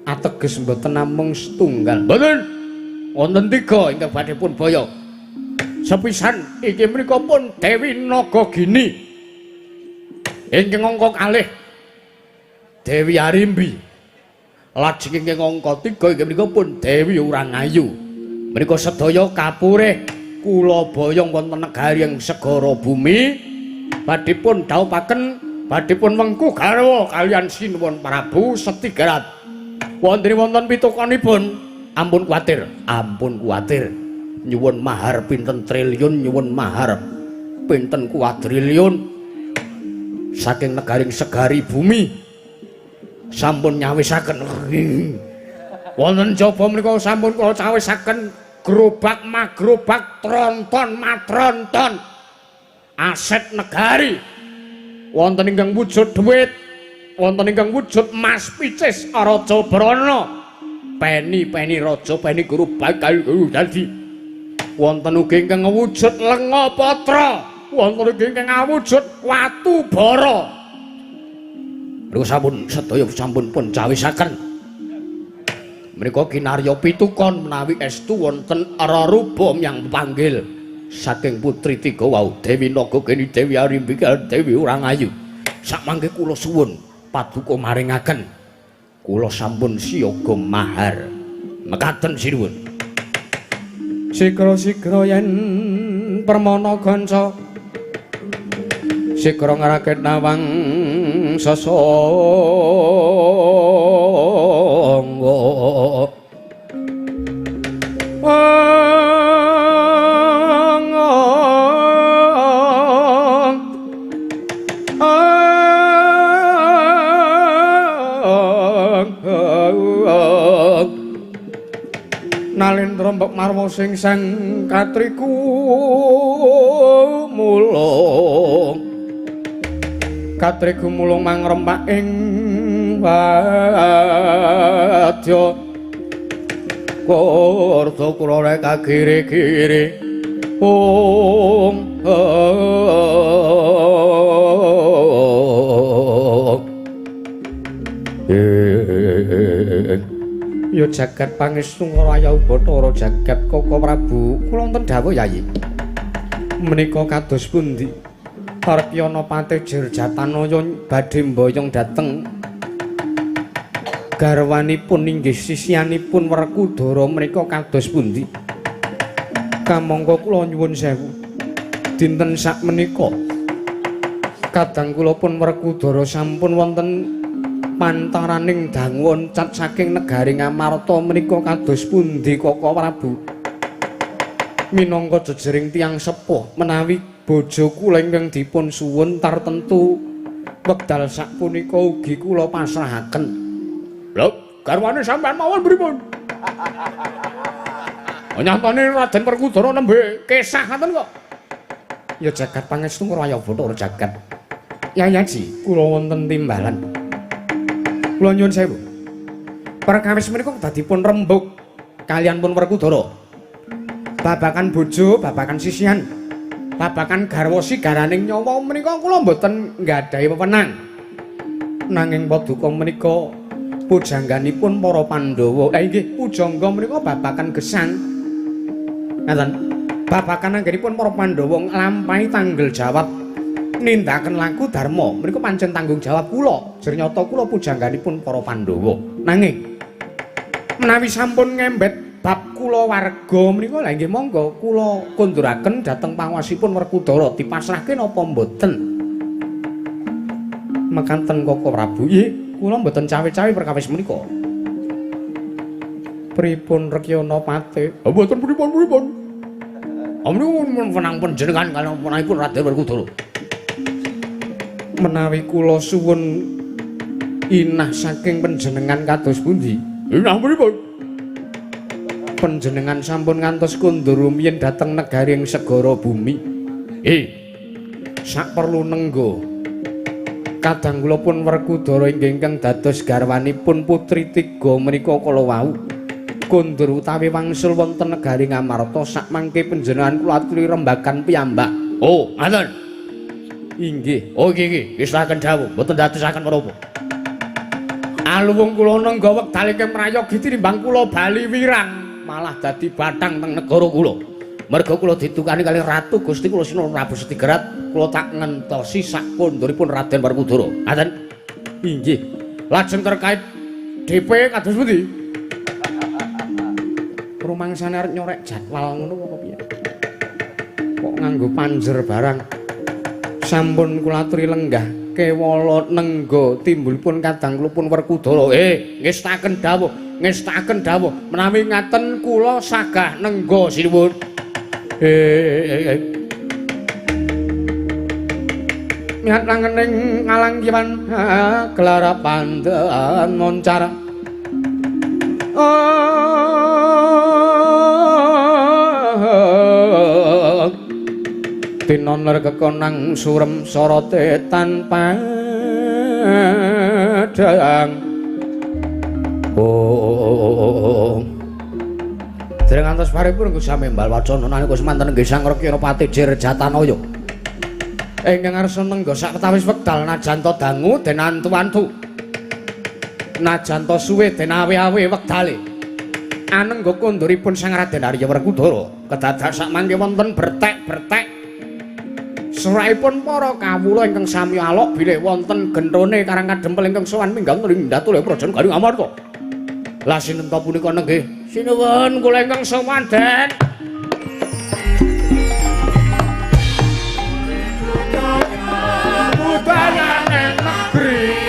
ateges mboten namung setunggal. Mboten. Wonten tiga ingkang badhepun boyong. Sepisan iki menika pun Dewi Nagagini. Ingkang angka kalih Dewi Arimbi. Lajeng ingkang angka tiga inggih menika pun Dewi Urangayu. Menika sedaya kapurih kula boyong wonten negari ing segara bumi badhepun dhawuhaken badhepun wengku garwa kaliyan sinuwun Prabu Setigerat. Wonten wonten pitukonipun, ampun kuwatir, ampun kuwatir. Nyuwun mahar pinten triliun, nyuwun mahar pinten kuadriliun saking negaring segari bumi sampun nyawisaken. Wonten jaba menika sampun kula cawisaken gerobak magrobak tronton matronton aset negari. Wonten ingkang wujud dhuwit, wonten ingkang wujud mas picis raja brana, peni-peni raja peni guru bakal guru dadi. Wonten ugi ingkang wujud lenga patra, wonten ugi ingkang awujud watu bara. Menika sampun sedaya sampun pun cawisaken. Menika kinarya pitukon menawi estu wonten reruba yang panggil saking putri tiga wau Dewi Nagagini, Dewi Arimbi, Dewi Urangayu. Sakmangke kula suwun paduka maringaken. Kula sampun siyaga mahar. Mekaten sinuwun. Sigra-sigra yen permana ganca sigra ngrakit nawang sasangga. Nalendra mbok marwa sing sang katriku mulung, katriku mulung mangrempak ing wadya kurta kula rek kagiri-giri ung. Ya jagat pangestu raya Bathara jagat Koko Prabu. Kula wonten dawuh Yayi. Menika kados pundi? Rekyana Patih Jirjatanaya badhe mboyong dhateng garwanipun inggih sisianipun Werkudara menika kados pundi? Kamangka kula nyuwun sewu. Dinten sakmenika Kadang kula pun Werkudara sampun wonten pantaraning dangu oncat saking negari Ngamarta menika kados pundi Koko Prabu? Minangka jejering tiyang sepuh menawi bojo kula ingkang dipun suwun tartentu wekdal sapunika ugi kula pasrahaken. Lho, garwane sampean mawon pripun? Nyatane Raden Werkudara nembe kesah ngoten kok. Ya jagat pangestu Raya Bathara jagat. Yayaji, kula wonten timbalan. Kula nyuwun sewu. Perkawis menika dadipun rembug kaliyan pun Werkudara. Babakan bojo, babakan sisihan, babakan garwa sigaraning nyawa menika kula mboten nggadahi wewenang. Nanging paduka menika pujangganipun para Pandhawa. Lah inggih, pujangga menika babakan gesang. Ngaten. Babakan anggenipun para Pandhawa nglampahi tanggel jawab nindakaken laku dharma menika pancen tanggung jawab kula. Jernyata kula pujangganipun para Pandhawa. Nanging menawi sampun ngembet bab kula warga menika lha inggih monggo kula konduraken dhateng panguwasipun Werkudara dipasrahke napa mboten. Mekaten Koko Prabu, nggih kula mboten cawe-cawe perkawis menika. Pripun Rekyana Pate? Mboten pripun-pripun. Amripun wenang panjenengan kaliyan wenangipun Raden Werkudara. Menawi kula suwun inah saking panjenengan kados pundi? Inah pripun? Panjenengan sampun ngantos kondur rumiyin dhateng negari ing segara bumi. Sak perlu nenggo. Kadang kula pun Werkudara ingkang dados garwanipun putri tiga menika kala wau. Kondur utawi wangsul wonten negari Ngamarta sakmangke panjenengan kula aturi rembagan piyambak. Oh, ngaten. Inggih. Oh nggih nggih, ngestaken dawuh, mboten dadosaken menapa. Aluwung kula nengga wekdal ingkang prayogi tinimbang kula bali wirang, malah dadi bathang teng negara kula. Merga kula ditukani kalih Ratu Gusti kula Sinuwun Prabu Setigerat, kula tak ngentosi sak konduripun Raden Werkudara. Ngaten. Inggih. Lajeng terkait DP kados pundi? Rumangsane arep nyorek jadwal ngono apa piye? Kok nganggo panjer barang. Sampun kula aturi lenggah kewala nengga timbulipun kadang kula pun Werkudara. Ngestaken dawuh, ngestaken dawuh. Menawi ngaten kula sagah nengga sinuwun. Mihat langening ngalang kiwan gelar pandan moncar. Tinoner kekonang surem sorote tanpa dang. Oh. Dereng ngantos paripurna sami mbal wacana nalika semanten nggih Sang Rekyana Pati Jirjatanaya. Ingkang ngarsa nengga sawetawis wekdal najan ta dangu den antu-antu. Najan ta suwe den awe-awe wektale. Anengga konduripun Sang Raden Arya Werkudara kedadak sakmangke wonten bertek-bertek. Seraipun para kawula ingkang sami alok bilih wonten genthone karang kadempel ingkang sowan minggah ing datule Praja Garing Amarta. Lah sinten ta punika nenggih? Sinuwun kula ingkang sowan, Den. Budayane negeri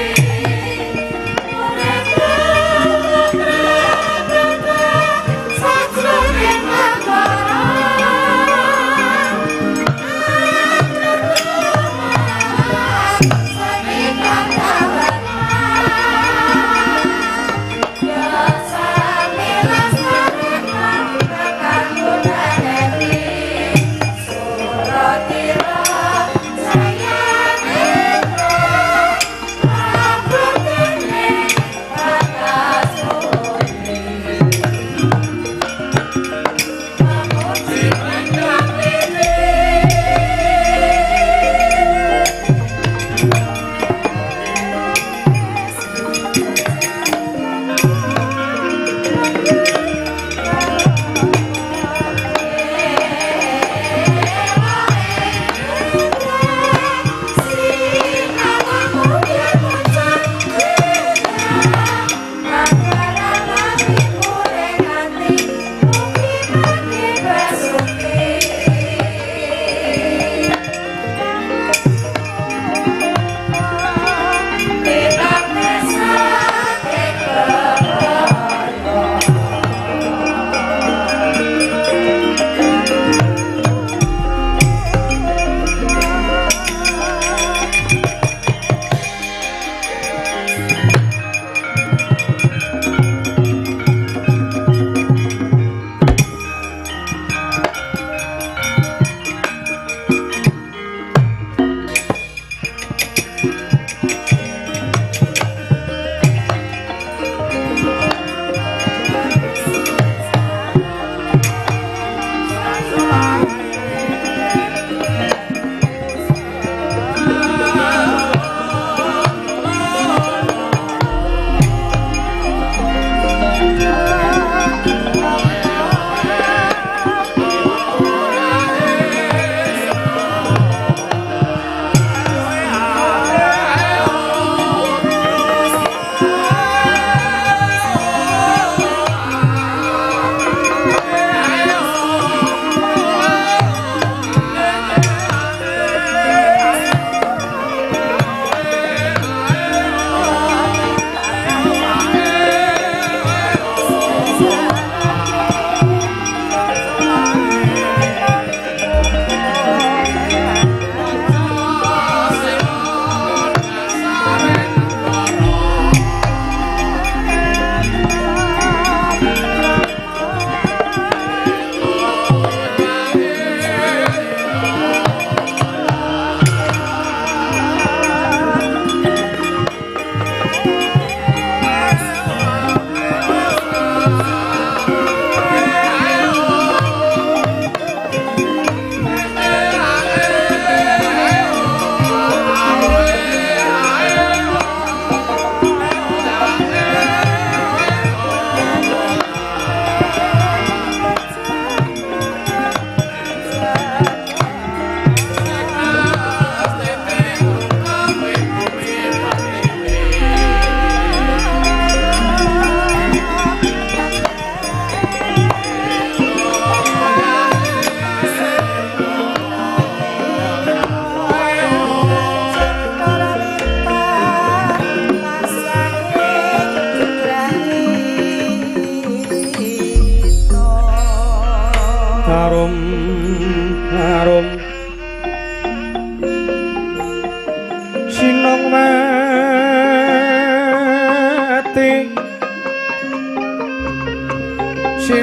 Sami lestari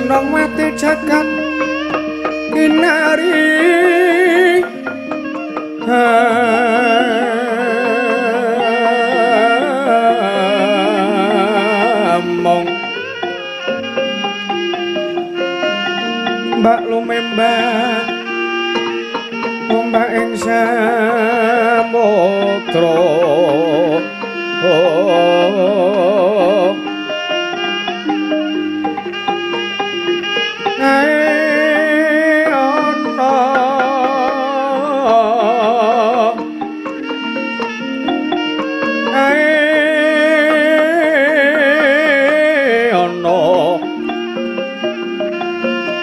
Banowati jagat kinari among mbak lumembak ombak ing samudra.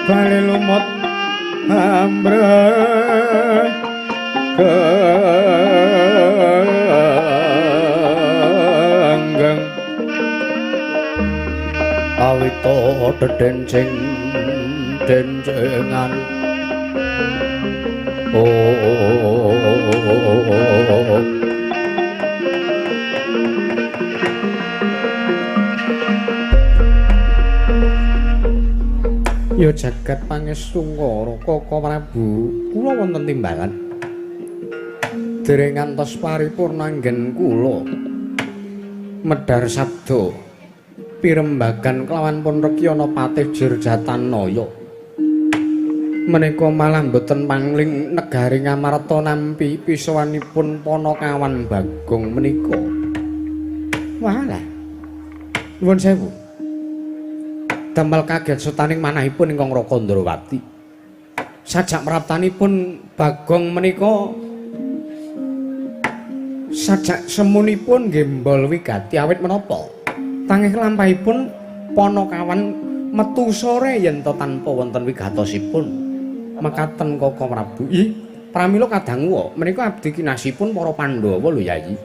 Bali lumut ambrek genggeng awita dedenceng dencengan. Oh ya jagat pangestu ngara Kaka Prabu, kula wonten timbalan. Dereng ngantos paripurna anggen kula medhar sabda pirembagan kelawan pun Rekyana Patih Jirjatanaya. Menika malah mboten pangling negari Ngamarta nampi pisowanipun Panakawan Bagong menika. Walah. Nuwun sewu. Damel kaget sutaning manahipun ingkang Raka Ndrawati. Sajak praptanipun Bagong menika sajak semunipun gembol wigati awit menapa? Tangih lampahipun Panakawan metu sore yen to tanpa wonten wigatosipun. Mekaten Kaka Prabu. Ih, pramila kadangu menika abdi kinasihipun para Pandhawa lho Yayi.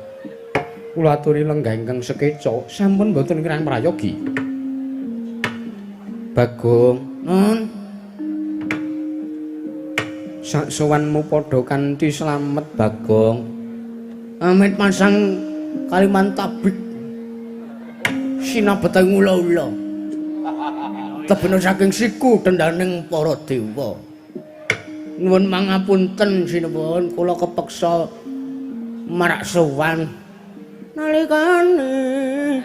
Kula aturi lenggah ingkang sekeca sampun mboten kirang prayogi. Bagong, nun. Sak sowanmu padha kanthi slamet Bagong. Amit masang kaliman tabik sinabeteng ula-ula. Tebena saking siku dendaning para dewa. Nuwun mangapunten sinuwun kula kepeksa marak sowan nalikane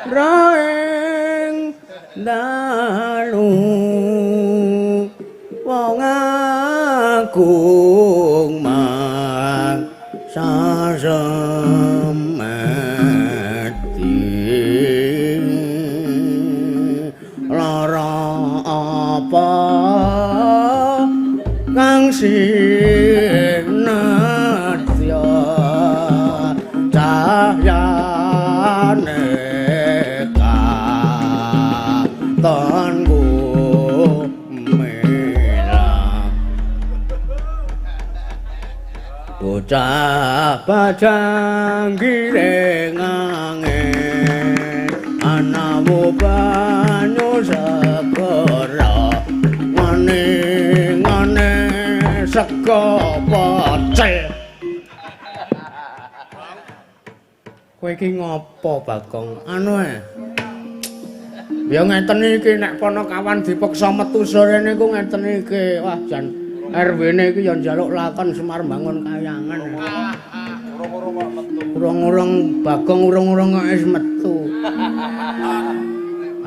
raeng dalu wong agung mang sasemati lara apa kang sinadya cahyane katonku mela bocah bajang giring angin anamu banyu segara ngene ngene sego pecel. Kowe iki ngopo Bagong? Anu e. Ya ngeten iki nek Panakawan dipeksa metu sore niku ngeten iki. Wah jan RW-ne iki ya njaluk lakon Semar Bangun Kayangan. Urung-urung kok metu. Urung-urung Bagong urung-urung kok wis metu.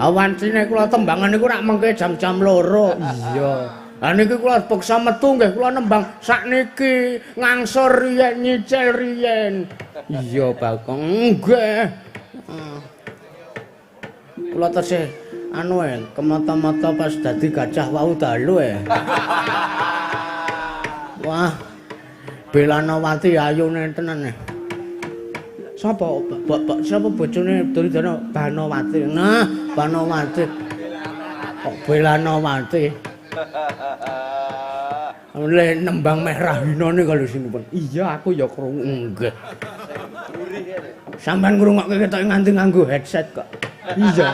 Awancine kula tembangan niku rak mengke jam-jam 2. Iya. Lah niki kula peksa metu nggih kula nembang sakniki ngangsur riyen nyicil riyen. Iya Bagong nggih. Kula tesih anu e kemata-mata pas dadi gajah wau dalu e. Wah. Belanawati ayune tenan e. Sapa sapa bojone Duryudana? Banowati. Nah, Banowati. Kok Belanawati. Le nembang meh rahinane kalau sinipun. Iya aku ya krungu. Nggih. Sampeyan ngrungokke ketok nganti nganggo headset kok. Iya.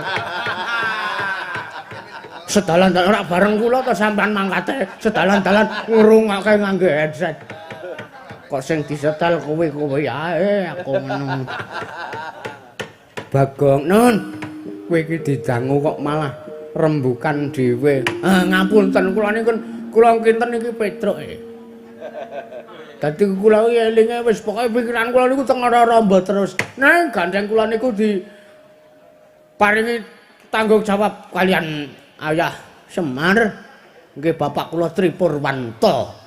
Sedalan-dalan ora bareng kula to sampean mangkate sedalan-dalan ngrungokke nganggo headset. Kok sing disetel kowe-kowe ae aku ngono. Bagong, nun. Kowe iki didangu kok malah Rembukan dhewe. Ah, ngapunten kula niku kula kinten iki Petruk e. Dadi kula iki elinge wis pokoke pikiran kula niku teng Ramba terus. Neng gandeng kula niku di paringi tanggung jawab kalian ayah Semar. Nggih bapak kula Tripurwanto.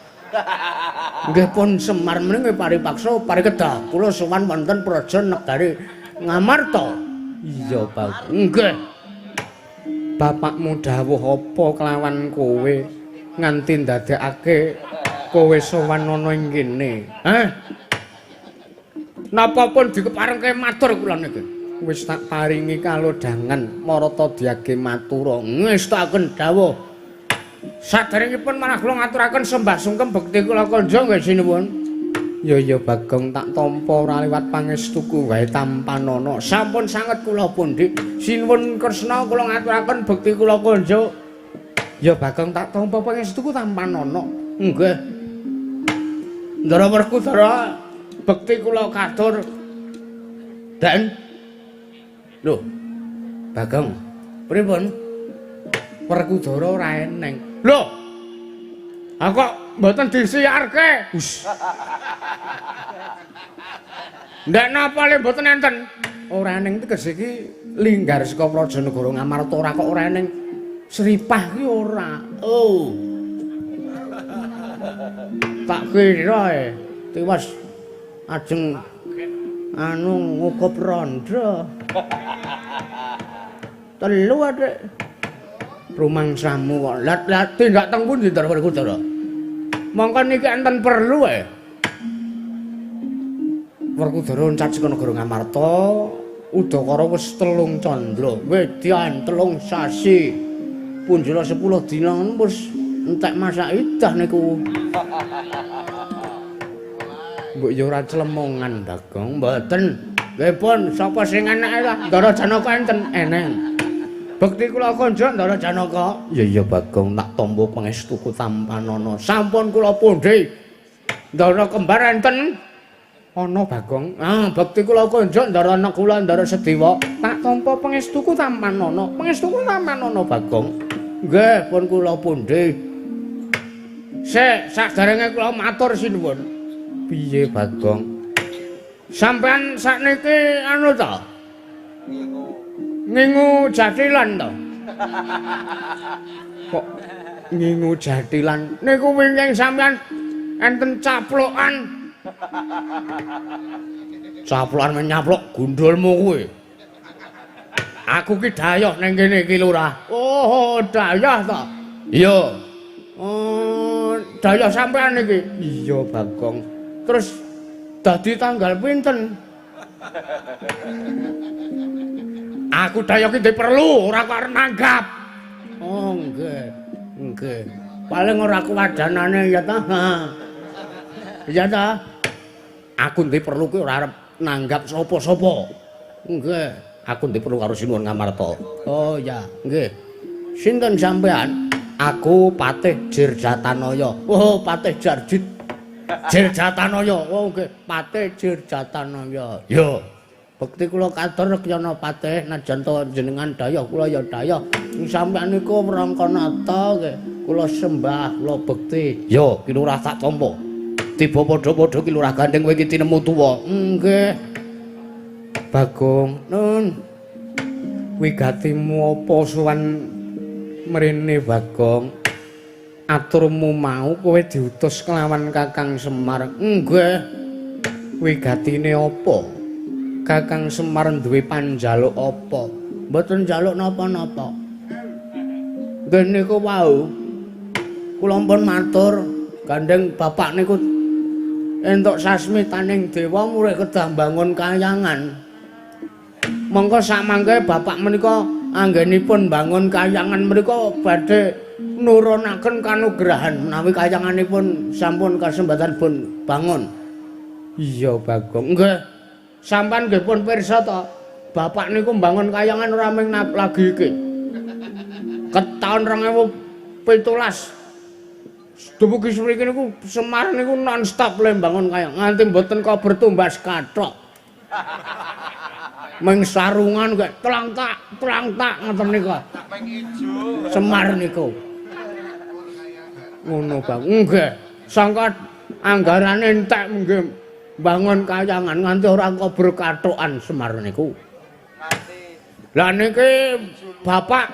Nggih pun Semar menika paripaksa parikedhah kula sowan wonten praja negari Ngamarta. Iya, Pak. Nggih. Bapakmu dawuh apa kelawan kowe nganti ndadekake kowe sowan ana ing kene? Heh. Napa pun dikeparengke matur kula niki. Wis tak paringi kalodhangan marata diage matura. Ngestaken dawuh. Saderengipun manah kula ngaturaken sembah sungkem bekti kula kandha nggih sinuwun. Ya ya Bagong tak tampa ora liwat pangestuku wae tampanana. Sampun sanget kula pundi. Sinuwun Kresna kula ngaturaken bekti kula kandha. Ya Bagong tak tampa pangestuku tampanana. Nggih. Ndara Werkudara bekti kula katur. Den. Lho. Bagong, pripun? Werkudara ora eneng. Lho. Ha kok mboten disiarke? Hus. Ndak napa le mboten enten? Ora eneng tegese iki linggar saka Praja Negara Ngamarta ora kok ora eneng. Sripah ki ora. Oh. Tak kira e tiwas ajeng anu ngukup rondo. Telu adik. Rumangsamu kok lat-lat tindak teng pundi Ndara Werkudara? Mongko niki enten perlu e. Werkudara oncat saka negara Ngamarta, udakara wis 3 candra, wedyan 3 sasi. Punjula 10 dina wis entek masak idah niku. Mbok ya ora clemongan Bagong, mboten. Nggih pun, sapa sing eneke lah? Ndara Janaka enten? Eneng. Bekti kula konjuk Ndara Janaka. Ya ya Bagong tak tampa pangestuku tampanana. Sampun kula pundi. Ndara kembar enten? Ana Bagong. Ah, bekti kula konjuk Ndara Nakula Ndara Sedewa. Tak tampa pangestuku tampanana. Pangestuku tampanana Bagong. Nggih, pun kula pundi. Sik, saderenge kula matur sinuwun. Piye Bagong? Sampeyan sakniki anu ta? Ngingu jathilan to? Kok ngingu jathilan? Niku wingking sampeyan enten caplokan. Caplokan menyaplok gundulmu kuwi. Aku ki dayoh ning kene iki lurah. Oh, dayoh to? Iya. Oh, dayoh sampeyan iki? Iya, Bagong. Terus dadi tanggal pinten? Aku dayoh ki perlu, ora kok arep nanggap. Oh, nggih. Nggih. Paling ora kuwadanane ya ta. Iya ta? Aku ndek perlu ki ora arep nanggap sapa-sapa. Nggih. Aku ndek perlu karo Sinuwun Ngamarta. Oh ya, nggih. Sinten sampean? Aku Patih Jirjatanaya. Oh, Patih Jarjit. Jirjatanaya. Oh nggih, Patih Jirjatanaya. Ya. Bekti kula katur Rekyana Patih najan to jenengan dayah kula ya dayah. Sampeyan niku Wrangkanata nggih. Kula sembah, kula bekti. Ya, ki lurah tak tampa. Tiba padha-padha ki lurah gandeng kowe iki tinemu tuwa. Nggih. Bagong, nun. Wigatimu apa sowan mrene Bagong? Aturmu mau kowe diutus kelawan Kakang Semar. Nggih. Wigatine apa? Kakang Semar duwe panjaluk apa? Mboten njaluk napa-napa. Nggih niku wau. Kula pun matur, gandeng bapak niku entuk sasmitaning dewa murih kedah mbangun kayangan. Mongko samangke bapak menika anggenipun mbangun kayangan menika badhe nurunaken kanugrahan menawi kayanganipun sampun kasembatan pun bangun. Iya Bagong. Nggih. Sampeyan nggih pun pirsa to, bapak niku mbangun kayangan ora mung lagi iki. Ket taun 2017 dumugi mriki niku Semar niku non stop le mbangun kayangan nganti mboten kober tumbas kathok. Ming sarungan gek tlang tak ngoten niku. Semar niku. Ngono Bang. Nggih. Sangka anggarane entek nggih mbangun kayangan nganti ora kober kathokan Semar niku. Lah niki bapak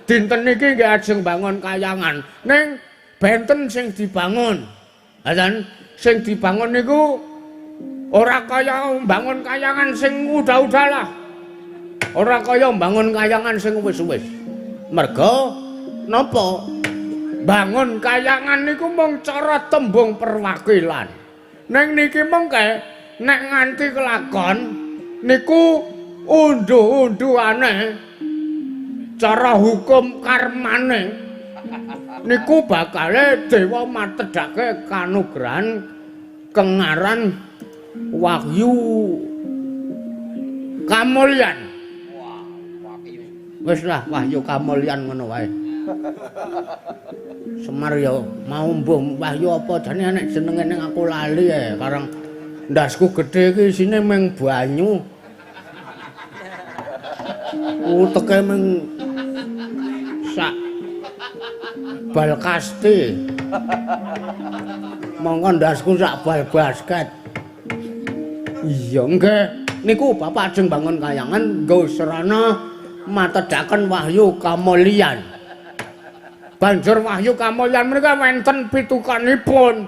dinten niki nggih ajeng bangun kayangan. Ning benten sing dibangun. Lan sing dibangun niku ora kaya mbangun kayangan sing udah-udah lah. Ora kaya mbangun kayangan sing wis-wis. Merga napa? Bangun kayangan niku mung cara tembung perwakilan. Ning niki mengke nek nganti kelakon niku unduh-unduhane cara hukum karmane niku bakale dewa matedhake kanugrahan kengaran wahyu kamulyan. Wis lah wahyu kamulyan ngono wae. Semar ya mau mbuh wahyu apa jane nek jenenge ning aku lali ya karang ndasku gedhe iki isine mung banyu. Uteke mung sak bal kasti. Mongko ndasku sak bal basket. Iya nggih niku bapak ajeng bangun kayangan nggo sarana matedhaken wahyu kamulyan. Banjur wahyu kamulyan menika wonten pitukanipun.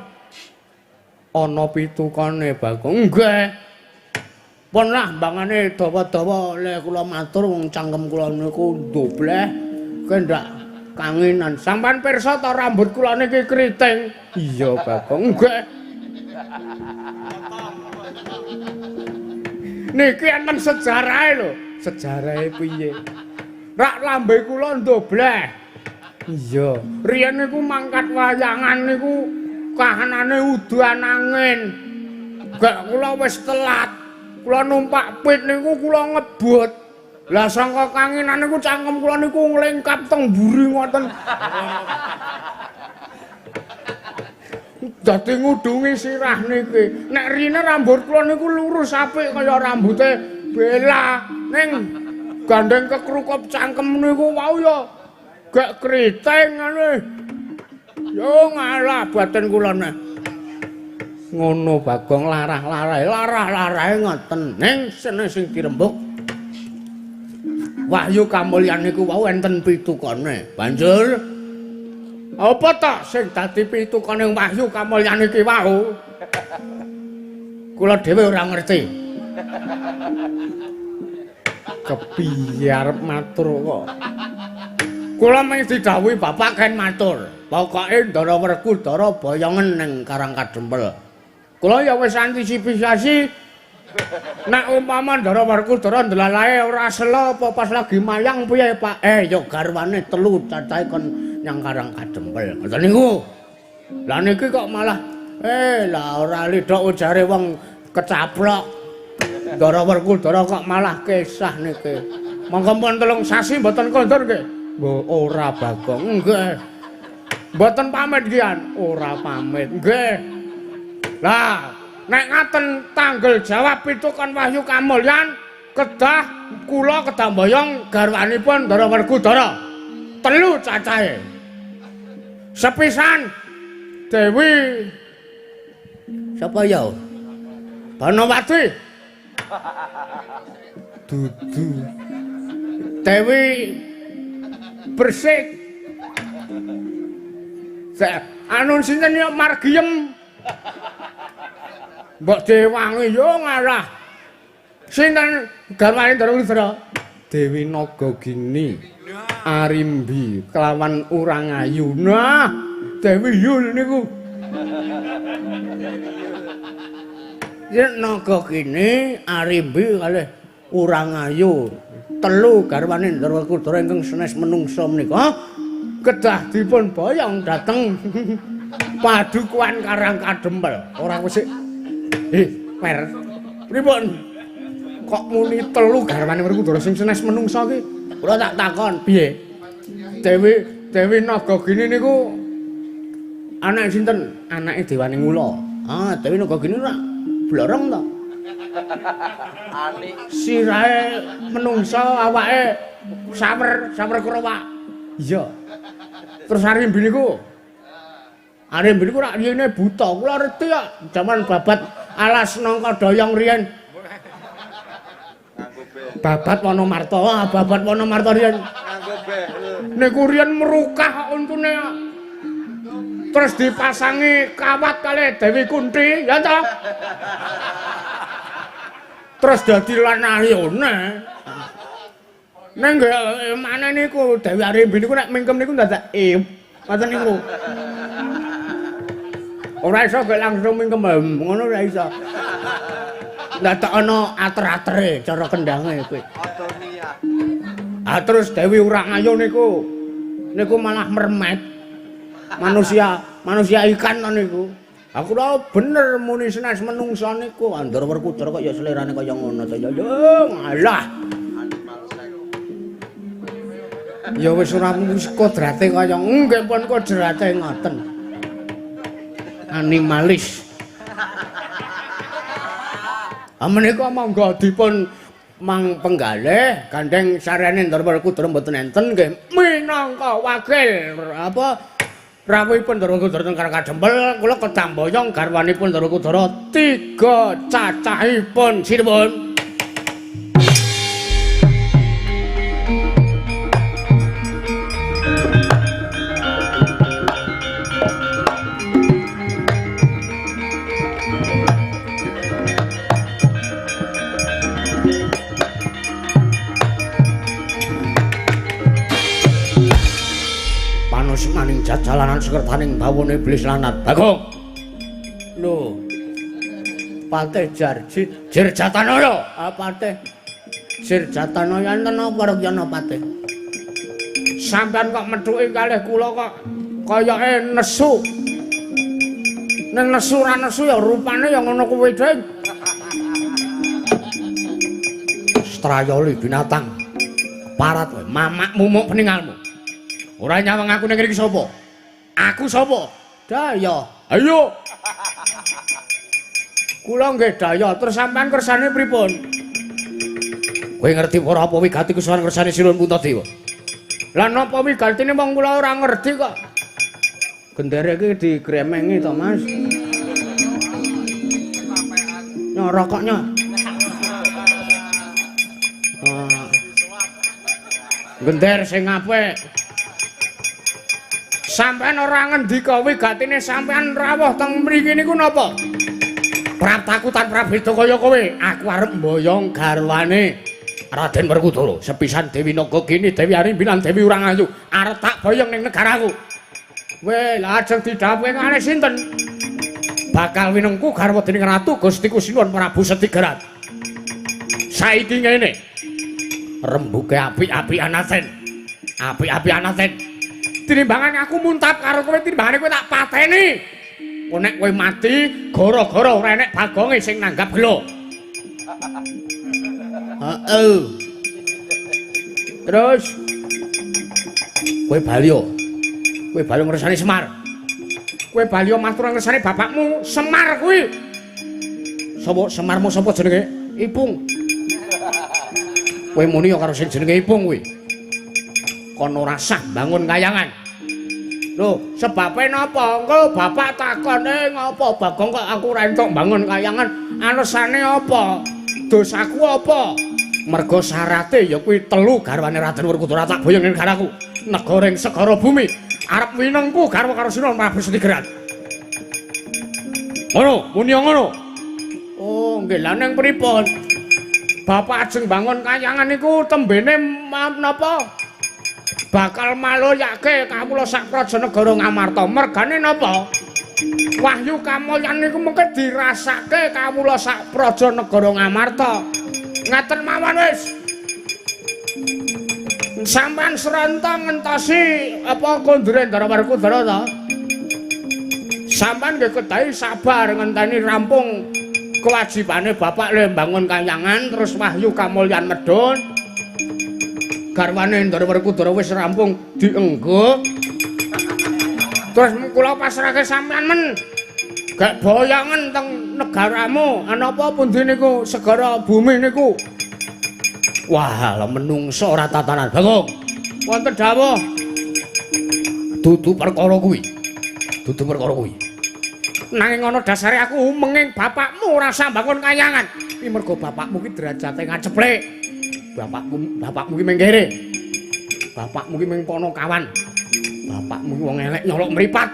Ana pitukane Bagong. Nggih. Pun lah mbangane dawa-dawa le kula matur wong cangkem kula niku ndobleh kendak kangenan. Sampeyan pirsa ta rambut kula niki keriting? Iya Bagong. Nggih. Niki enten sejarahe lho. Sejarahe piye? Rak lambe kula ndobleh. Iya, riyen niku mangkat wayangan niku kahanane udan angin. Gak kula wis telat. Kula numpak pit niku kula ngebut. Lah sangka kanginan niku cangkem kula niku nglengkap teng mburi ngoten. Dadi ngudungi sirah niki. Nek rine rambut kula niku lurus apik kaya rambute Bella. Ning gandeng kekrukup cangkem niku wau ya gak keriting ngene. Yo ngalah batin kula neh. Ngono Bagong larah-larahe, larah-larahe ngoten. Ning sene sing dirembug wahyu kamulyan niku wau enten pitukane. Banjur apa ta sing dadi pitukane wahyu kamulyan iki wau? Kula dhewe ora ngerti. Kepiye arep matur kok? Kula mung didhawuhi bapak ken matur. Pokoke Ndara Werkudara boyongen ning Karang Kadempel. Kula ya wis antisipasi nek umpama Ndara Werkudara ndelalae ora sela apa pas lagi mayang piye Pak? Ya garwane telu cacahe kon nyang Karang Kadempel. Ngoten niku. Lah niki kok malah lah ora lidhok ujare wong kecaplok. Ndara Werkudara kok malah kesah niki. Monggo pun 3 sasi mboten kondur nggih. Mbok ora Bagong. Nggih. Mboten pamit nggih, ora pamit. Nggih. Lah, nek ngaten tanggel jawab pitukan wahyu kamulyan kedah kula kedah mboyong garwanipun Ndara Werkudara. 3 cacahe. Sepisan Dewi sapa ya? Banowati. Dudu. Dewi Bersik. Anu sinten ya Margiem. Mbok dewangi yo ngalah. Sinten garwane Ndara Werkudara? Dewi Nagagini Arimbi kelawan Urangayu. Nah, Dewi Yul niku. Yen Nagagini Arimbi kalih Urangayu. 3 garwane Ndara Werkudara ingkang senes menungsa menika kedah dipun boyong dhateng padukuhan Karang Kadempel. Ora wis per. Pripun? Kok muni 3 garwane Werkudara sing senes menungsa iki? Kula tak takon, piye? Dewi Nagagini niku anak sinten? Anake Dewane Ngula. Ah, Dewi Nagagini ora blorong to? Sirahe menungsa awake sawer, sawer krowak. Iya. Terus Arimbi niku. Arimbi niku rak riyene buta. Kula reti kok jaman babat alas nangka doyong riyen. Babat Wonomarta, ah babat Wonomarta riyen. Nganggo behel. Niku riyen merukah untune kok. Terus dipasangi kawat kalih Dewi Kunti, ya toh? Terus dadi lanayone. Ning nggih maneh niku Dewi Arimbi niku nek mingkem niku dadak ip. Ngoten niku. Ora iso gek langsung mingkem ngono ora iso. Dadak ana ater-atere cara kendange kuwi. Ah terus Dewi Urangayu niku niku malah mermet. Manusia, manusia ikan to niku. Aku lho bener muni senes menungsa niku. Andara Werkudara kok ya selerane kaya ngono to ya. Ya ngalah. Ya wis ora wis kodrate kaya nggih pun kodrate ngoten. Animalis. Ah menika monggo dipun mang penggalih gandeng sarene Ndara Werkudara mboten enten nggih minangka wakil apa rawuhipun Ndara Werkudara teng Karang kula kedamboyong garwanipun Ndara Werkudara tiga cacahipun sinuwun. Maning jajalanan sekertaning bawone iblis lanat. Bagong. Lho. Patih Jarjit, Jirjatanaya. Ah Patih Jirjatanaya enten apa Rekyana Patih? Sampeyan kok methuki kalih kula kok kayake nesu. Ning nesu ra nesu ya rupane ya ngono kuwi, Ding. Strayoli binatang. Parat kowe, mamak mumuk peningalmu. Ora nyawang aku ning kene iki sapa? Aku sapa? Daya. Ayo. Kula nggih daya, terus sampean kersane pripun? Kowe ngerti ora apa wigati kusuwan kersane Sinuwun Puntadewa? Lah napa wigatine wong kula ora ngerti kok. Gendere iki digremengi to, Mas. Nyo rokoknya. Gender sing apik. Sampeyan ora ngendika wigatine sampeyan rawuh teng mriki niku napa? Praptaku tan prabeda kaya kowe, aku arep mboyong garwane Raden Werkudara, sepisan Dewi Nagagini, Dewi Arimbi lan Dewi Urangayu, arep tak boyong ning negaraku. Weh, lajeng didhawuhi kalih sinten? Bakal winengku garwa dening Ratu Gustiku Sinuwun Prabu Setigerat. Saiki ngene. Rembuke apik-apikan Aten. Apik-apikan Aten. Tinimbangan aku muntap karo kowe, timbangane kowe tak pateni. Kowe nek kowe mati gara-gara ora enek bagonge sing nanggap gelo. Heeh. Terus kowe bali yo. Kowe bali ngresani Semar. Kowe bali yo matur ngresani bapakmu Semar kuwi. Sapa Semarmu sapa jenenge? Ipung. Kowe muni yo karo sing jenenge Ipung kuwi. Kono rasah bangun kayangan. Lho, sebabe napa? Engko bapak takone ngopo Bagong kok aku ora entuk bangun kayangan? Alesane apa? Dosaku apa? Mergo syarate ya kuwi telu garwane Raden Werkudara tak boyong ning negaraku. Negara ing segara bumi arep winengku garwa karo Sinuwun Prabu Setigerat. Ngono, muni ngono. Oh, nggih lha ning pripun? Bapak ajeng bangun kayangan niku tembene napa? Bakal maloyake kawula sak praja negara Ngamarta. Mergane napa? Wahyu kamulyan niku mengke dirasake kawula sak praja negara Ngamarta. Ngaten mawon wis. Sampeyan srenta ngentosi apa kondure Ndara Werkudara ta? Sampeyan nggih kedahi sabar ngenteni rampung kewajibane bapak le mbangun kayangan terus wahyu kamulyan medhun. Garwane Ndara Werkudara wis rampung dienggo. Terus kula pasrahke sampeyan men. Gek boyongen teng negaramu, ana apa pundi niku segara bumi niku? Wah, lha menungso ora tatanan. Bagong, wonten dawuh. Dudu perkara kuwi. Dudu perkara kuwi. Nanging ana dasare aku menging bapakmu ora sambangun kayangan. Iki mergo bapakmu ki derajate ngaceplek. Bapakmu ki ming kere. Bapakmu ki ming ponokawan. Bapakmu ki wong elek nyolok mripat.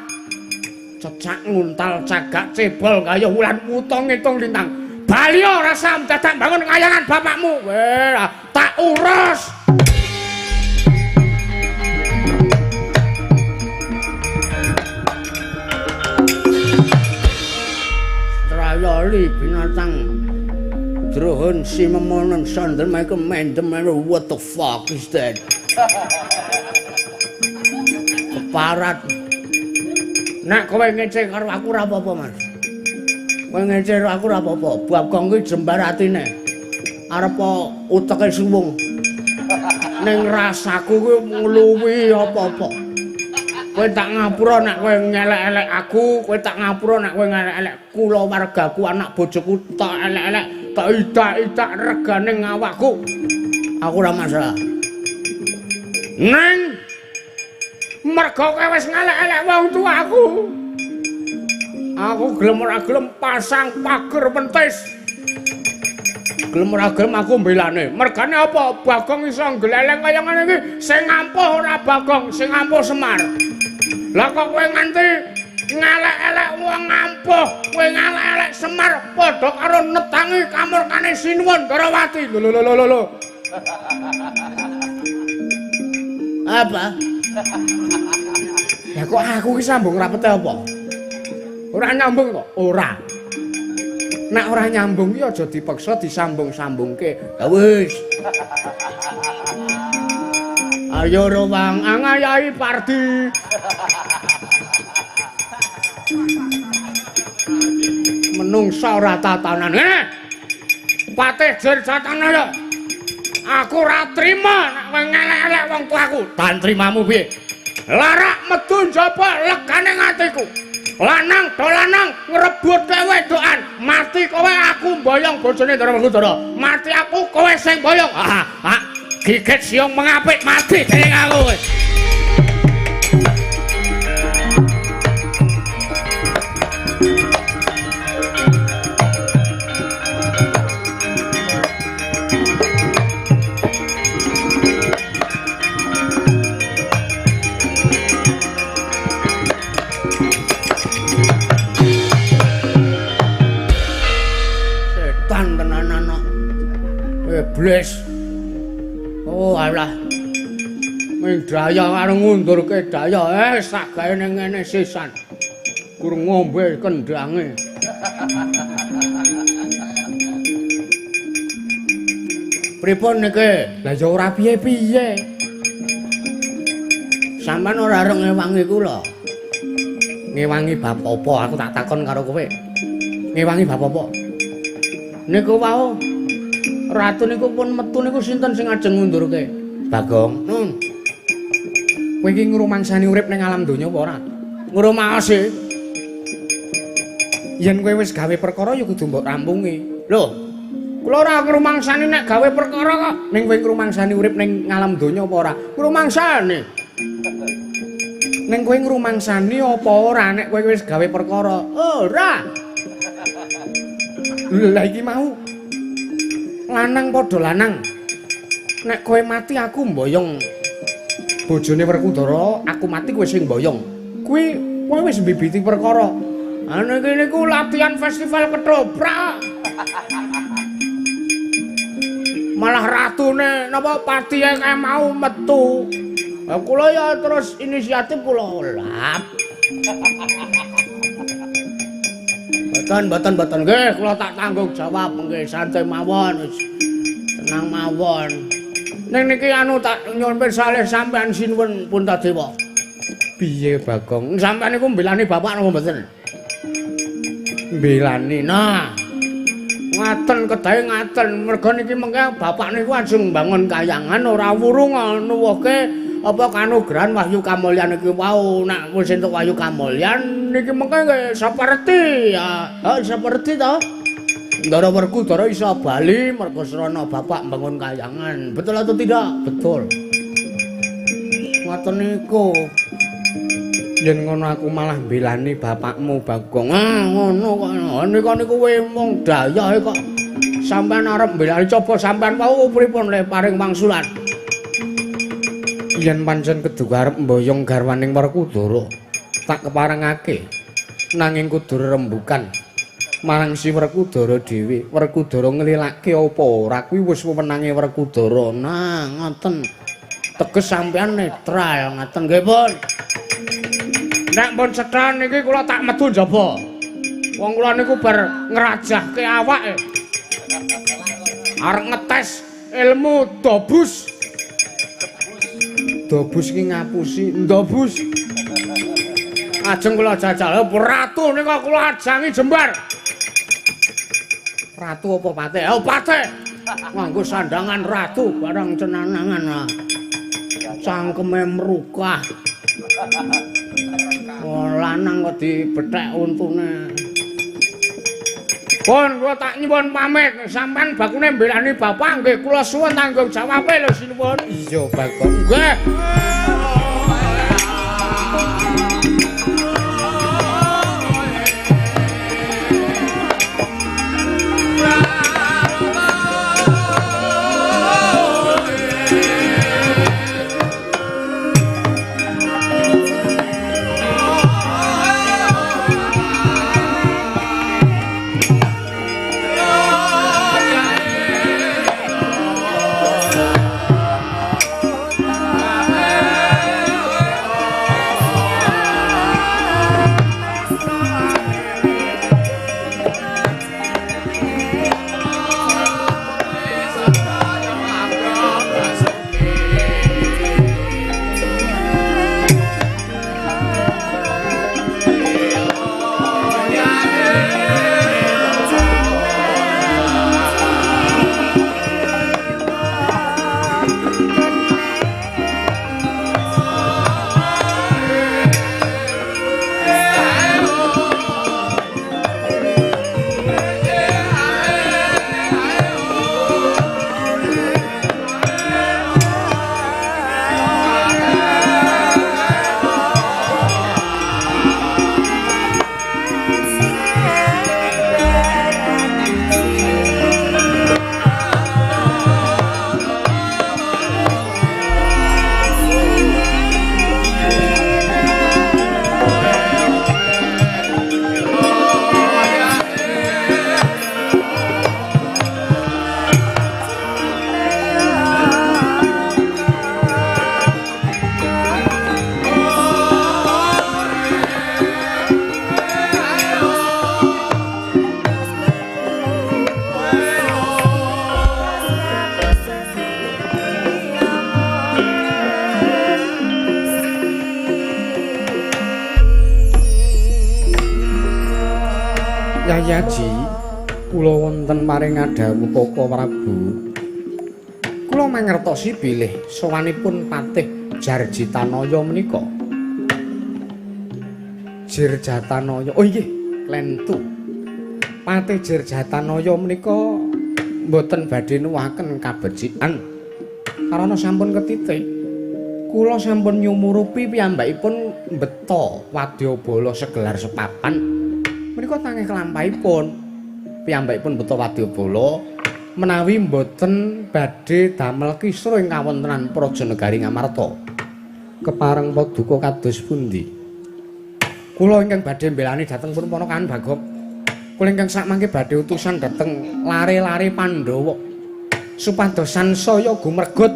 Cecak nguntal cagak cebol gayuh wulan wuta ngitung lintang. Bali ora sam dadak bangun kayangan bapakmu. Weh, tak urus. Trayoli binatang Drohon si memonon sandel mereka mendem what the fuck is that? Keparat. Nek kowe ngece karo aku ora apa-apa, Mas. Kowe ngece karo aku ora apa-apa. Bagong kuwi jembar atine. Arep uteke suwung. Ning rasaku kuwi ngluwi apa-apa. Kowe tak ngapura nek kowe ngelek-elek aku, kowe tak ngapura nek kowe ngelek-elek kula wargaku, anak bojoku tak elek-elek, tak idak-idak regane ngawakku. Aku ora masalah. Ning mergo kowe wis ngelek-elek wong tuaku. Aku gelem ora gelem pasang pager pentis. Gelem ora gelem aku mbelane. Mergane apa? Bagong iso nggleleng kaya ngene iki, sing ngampuh ora Bagong, sing ngampuh Semar. Lah kok kowe nganti ngelek-elek wong ngampuh, kowe ngelek-elek Semar padha karo netangi kamurkane Sinuwun Ndarawati. Lho lho lho lho. Apa? Ya kok aku ki sambung rapete apa? Ora nyambung kok? Ora. Nek ora nyambung ki aja dipaksa disambung-sambungke. Ya wis. Ayo rowang angayahi Pardi. Menungsa ora tatanan. Ngene. Patih Jirjatana ya. Aku ora trima nek kowe ngelek-elek wong tuaku. Tan trimamu piye? Larak metu njaba legane atiku. Lanang do lanang ngrebutke wedokan. Mati kowe aku mboyong bojone Ndara Werkudara. Mati aku kowe sing mboyong. Ah, ah, gigit siung mengapit mati dening aku kowe. Iblis. Oh alah. Ming daya karo ngundurke daya, sak gawe ning ngene sisan. Kur ngombe kendange. Pripun niki? Lah ya ora piye-piye. Sampeyan ora arep ngewangi kula. Ngewangi bab apa? Aku tak takon karo kowe. Ngewangi bab apa? Niku wau ratu niku pun metu niku sinten sing ajeng ngundurke? Bagong. Nun. Kowe iki ngrumangsani urip ning alam donya apa ora? Ngrumaosi. Yen kowe wis gawe perkara ya kudu mbok rampungi. Lho, kula ora ngrumangsani nek gawe perkara kok. Ning kowe ngrumangsani urip ning alam donya apa ora? Ngrumangsani. Ning kowe ngrumangsani apa ora nek kowe wis gawe perkara? Ora. Lah iki mau lanang padha lanang. Nek kowe mati aku mboyong bojone Werkudara, aku mati kowe sing mboyong. Kuwi kowe wis mbibiti perkara. Ane iki niku latihan festival ketoprak. Malah ratune napa patihe kae mau metu. Lah kula ya terus inisiatif kula lap. Mboten mboten nggih kula tak tanggung jawab nggih santai mawon wis tenang mawon. Ning niki anu tak nyuwun pirsa sampean sinuwun Puntadewa. Piye Bagong? Sampean niku mbelani bapak napa mboten? Mbelani. Nah. Ngaten kedahe ngaten merga niki mengke bapak niku ajeng mbangun kayangan ora wurung nuwuhke Apa kanugrahan Wahyu Kamulyan iki wau nek wis entuk Wahyu Kamulyan niki mengke nggih seperti ya, seperti to. Ndara Werkudara iso bali mergo srana bapak mbangun kayangan. Betul atau tidak? Betul. Ngoten niku. Yen ngono aku malah mbelani bapakmu Bagong. Ah, ngono kok. Nika niku kowe mung dayahe kok. Sampeyan arep mbelani coba sampeyan wau pripun le paring wangsulan. Yen pancen keduga arep mboyong garwaning Werkudara, tak keparengake. Nanging kudu rembukan marang si Werkudara dhewe. Werkudara nglilake apa ora kuwi wis wewenange Werkudara. Nah, ngoten. Teges sampeyan netral ngoten nggih, Pun. Nek pun cetha niki kula tak metu njaba. Wong kula niku bar ngrajahke awake. Arep ngetes ilmu dobus. Dobus iki ngapusi, ndobus. Ajeng kula jajal ratu nika kula ajangi jembar. Ratu apa patih? Oh, patih. Nganggo sandangan ratu barang cenanangan. Cangkeme mrukah. Oh, lanang kok dibethek untune. Pun kula tak nyuwun pamit, sampean bakune mbelani bapak nggih kula suwun tanggung jawabe lho sinuwun. Iya, Bagong. Nggih. Yaji, kula wonten maring ngadhawuh Koko Prabu. Kula mangertosi bilih sowanipun Patih Jarjitanaya menika. Jirjatanaya. Oh inggih, klentu. Patih Jirjatanaya menika mboten badhe nuwuhaken kabecikan. Karana sampun ketitik. Kula sampun nyumurupi piyambakipun mbeta wadyabala segelar sepapan. Menika tangih kelampahipun piyambakipun mbeta wadyabala menawi mboten badhe damel kisruh ing kawontenan Praja Negari Ngamarta. Kepareng paduka kados pundi? Kula ingkang badhe mbelani dhateng pun ponakan Bagong. Kula ingkang sakmangke badhe utusan dhateng lare-lare Pandhawa supados sansaya gumergut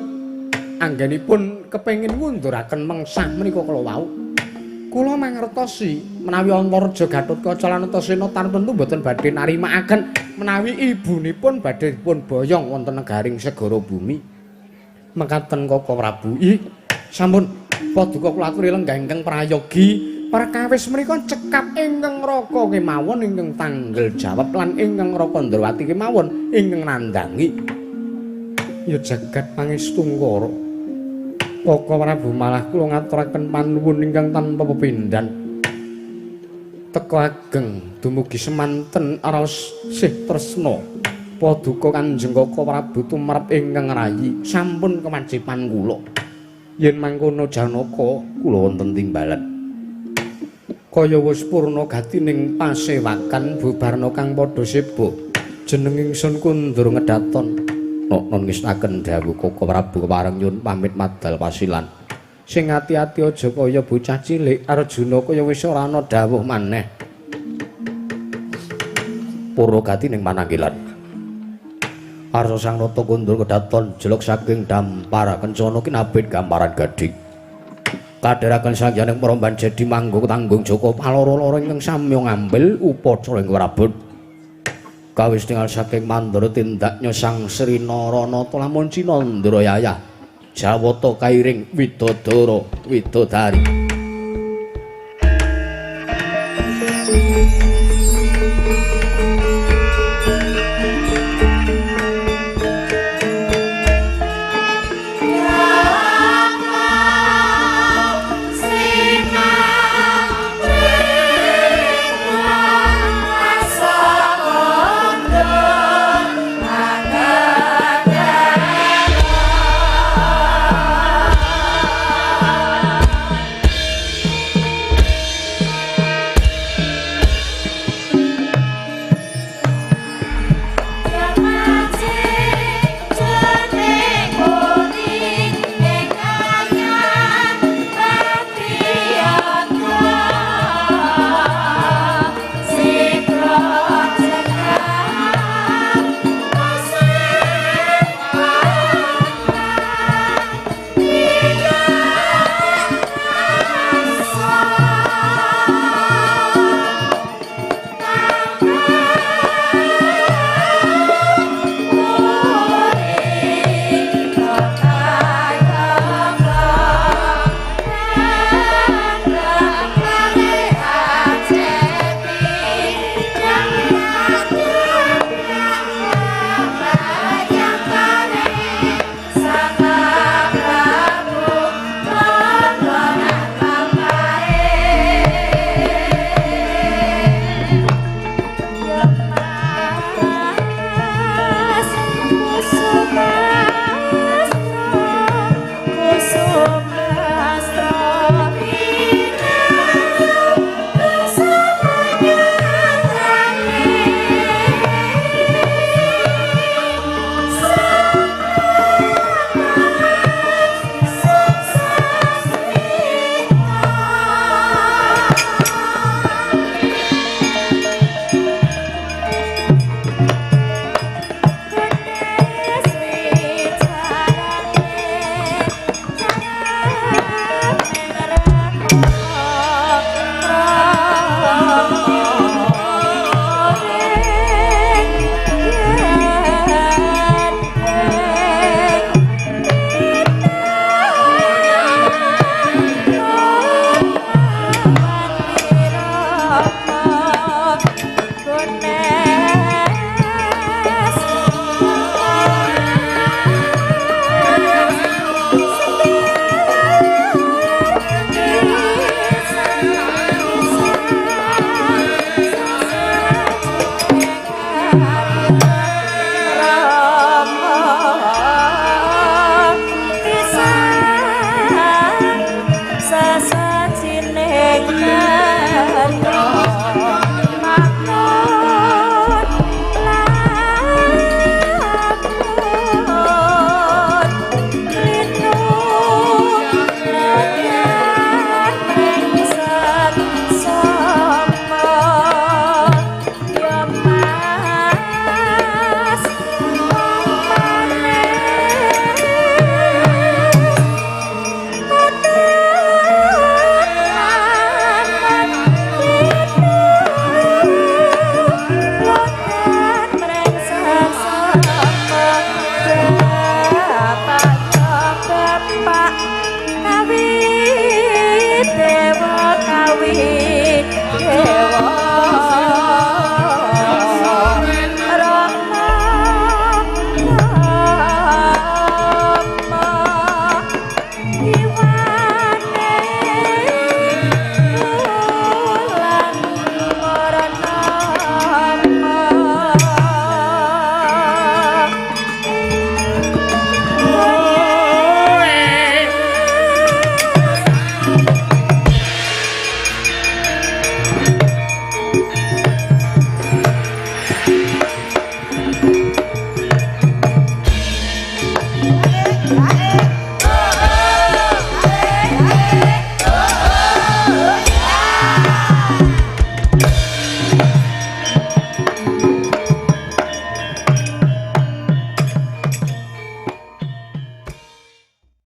anggenipun kepengin ngunduraken mengsah menika kala wau. Kula mangertosi menawi Antareja Gatotkaca lan Antasena tartemtu mboten badhe narimakaken menawi ibunipun badhe dipun boyong wonten negaring segara bumi. Mekaten Koko Prabu. Ih, sampun paduka kula aturi lenggah ingkang prayogi perkawis menika cekap ingkang Raka kemawon ingkang tanggel jawab lan ingkang Raka Ndrawati kemawon ingkang nandhangi. Ya jagat pangestungkara. Koko Prabu malah kula ngaturaken panuwun ingkang tanpa pepindhan. Teka ageng dumugi semanten raos sih tresna. Paduka Kanjeng Koko Prabu tumrap ingkang rayi sampun kewajiban kula. Yen mangkono Janaka kula wonten timbalan. Kaya wis purna gatining pasewakan bubarna kang padha seba. Jeneng ingsun kundur ngedaton. Noknon ngestaken dawuh Koko Prabu kepareng nyuwun pamit madal pasilan. Sing ati-ati aja kaya bocah cilik Arjuna kaya wis ora ana dawuh maneh. Purna gatining mananggilan. Arsa Sang Nata kundur kedaton jelek saking dampar kencana kinabit gamparan gading. Kadheraken sangyaning peromban jadi manggung tanggung joko paloro-loro ingkang samya ngambil upacara ing Prabon. Kawis tingal saking mandura tindaknya Sang Sri Naranata lamun Cinandra yayah Jawata kairing widodara widodari. Ah.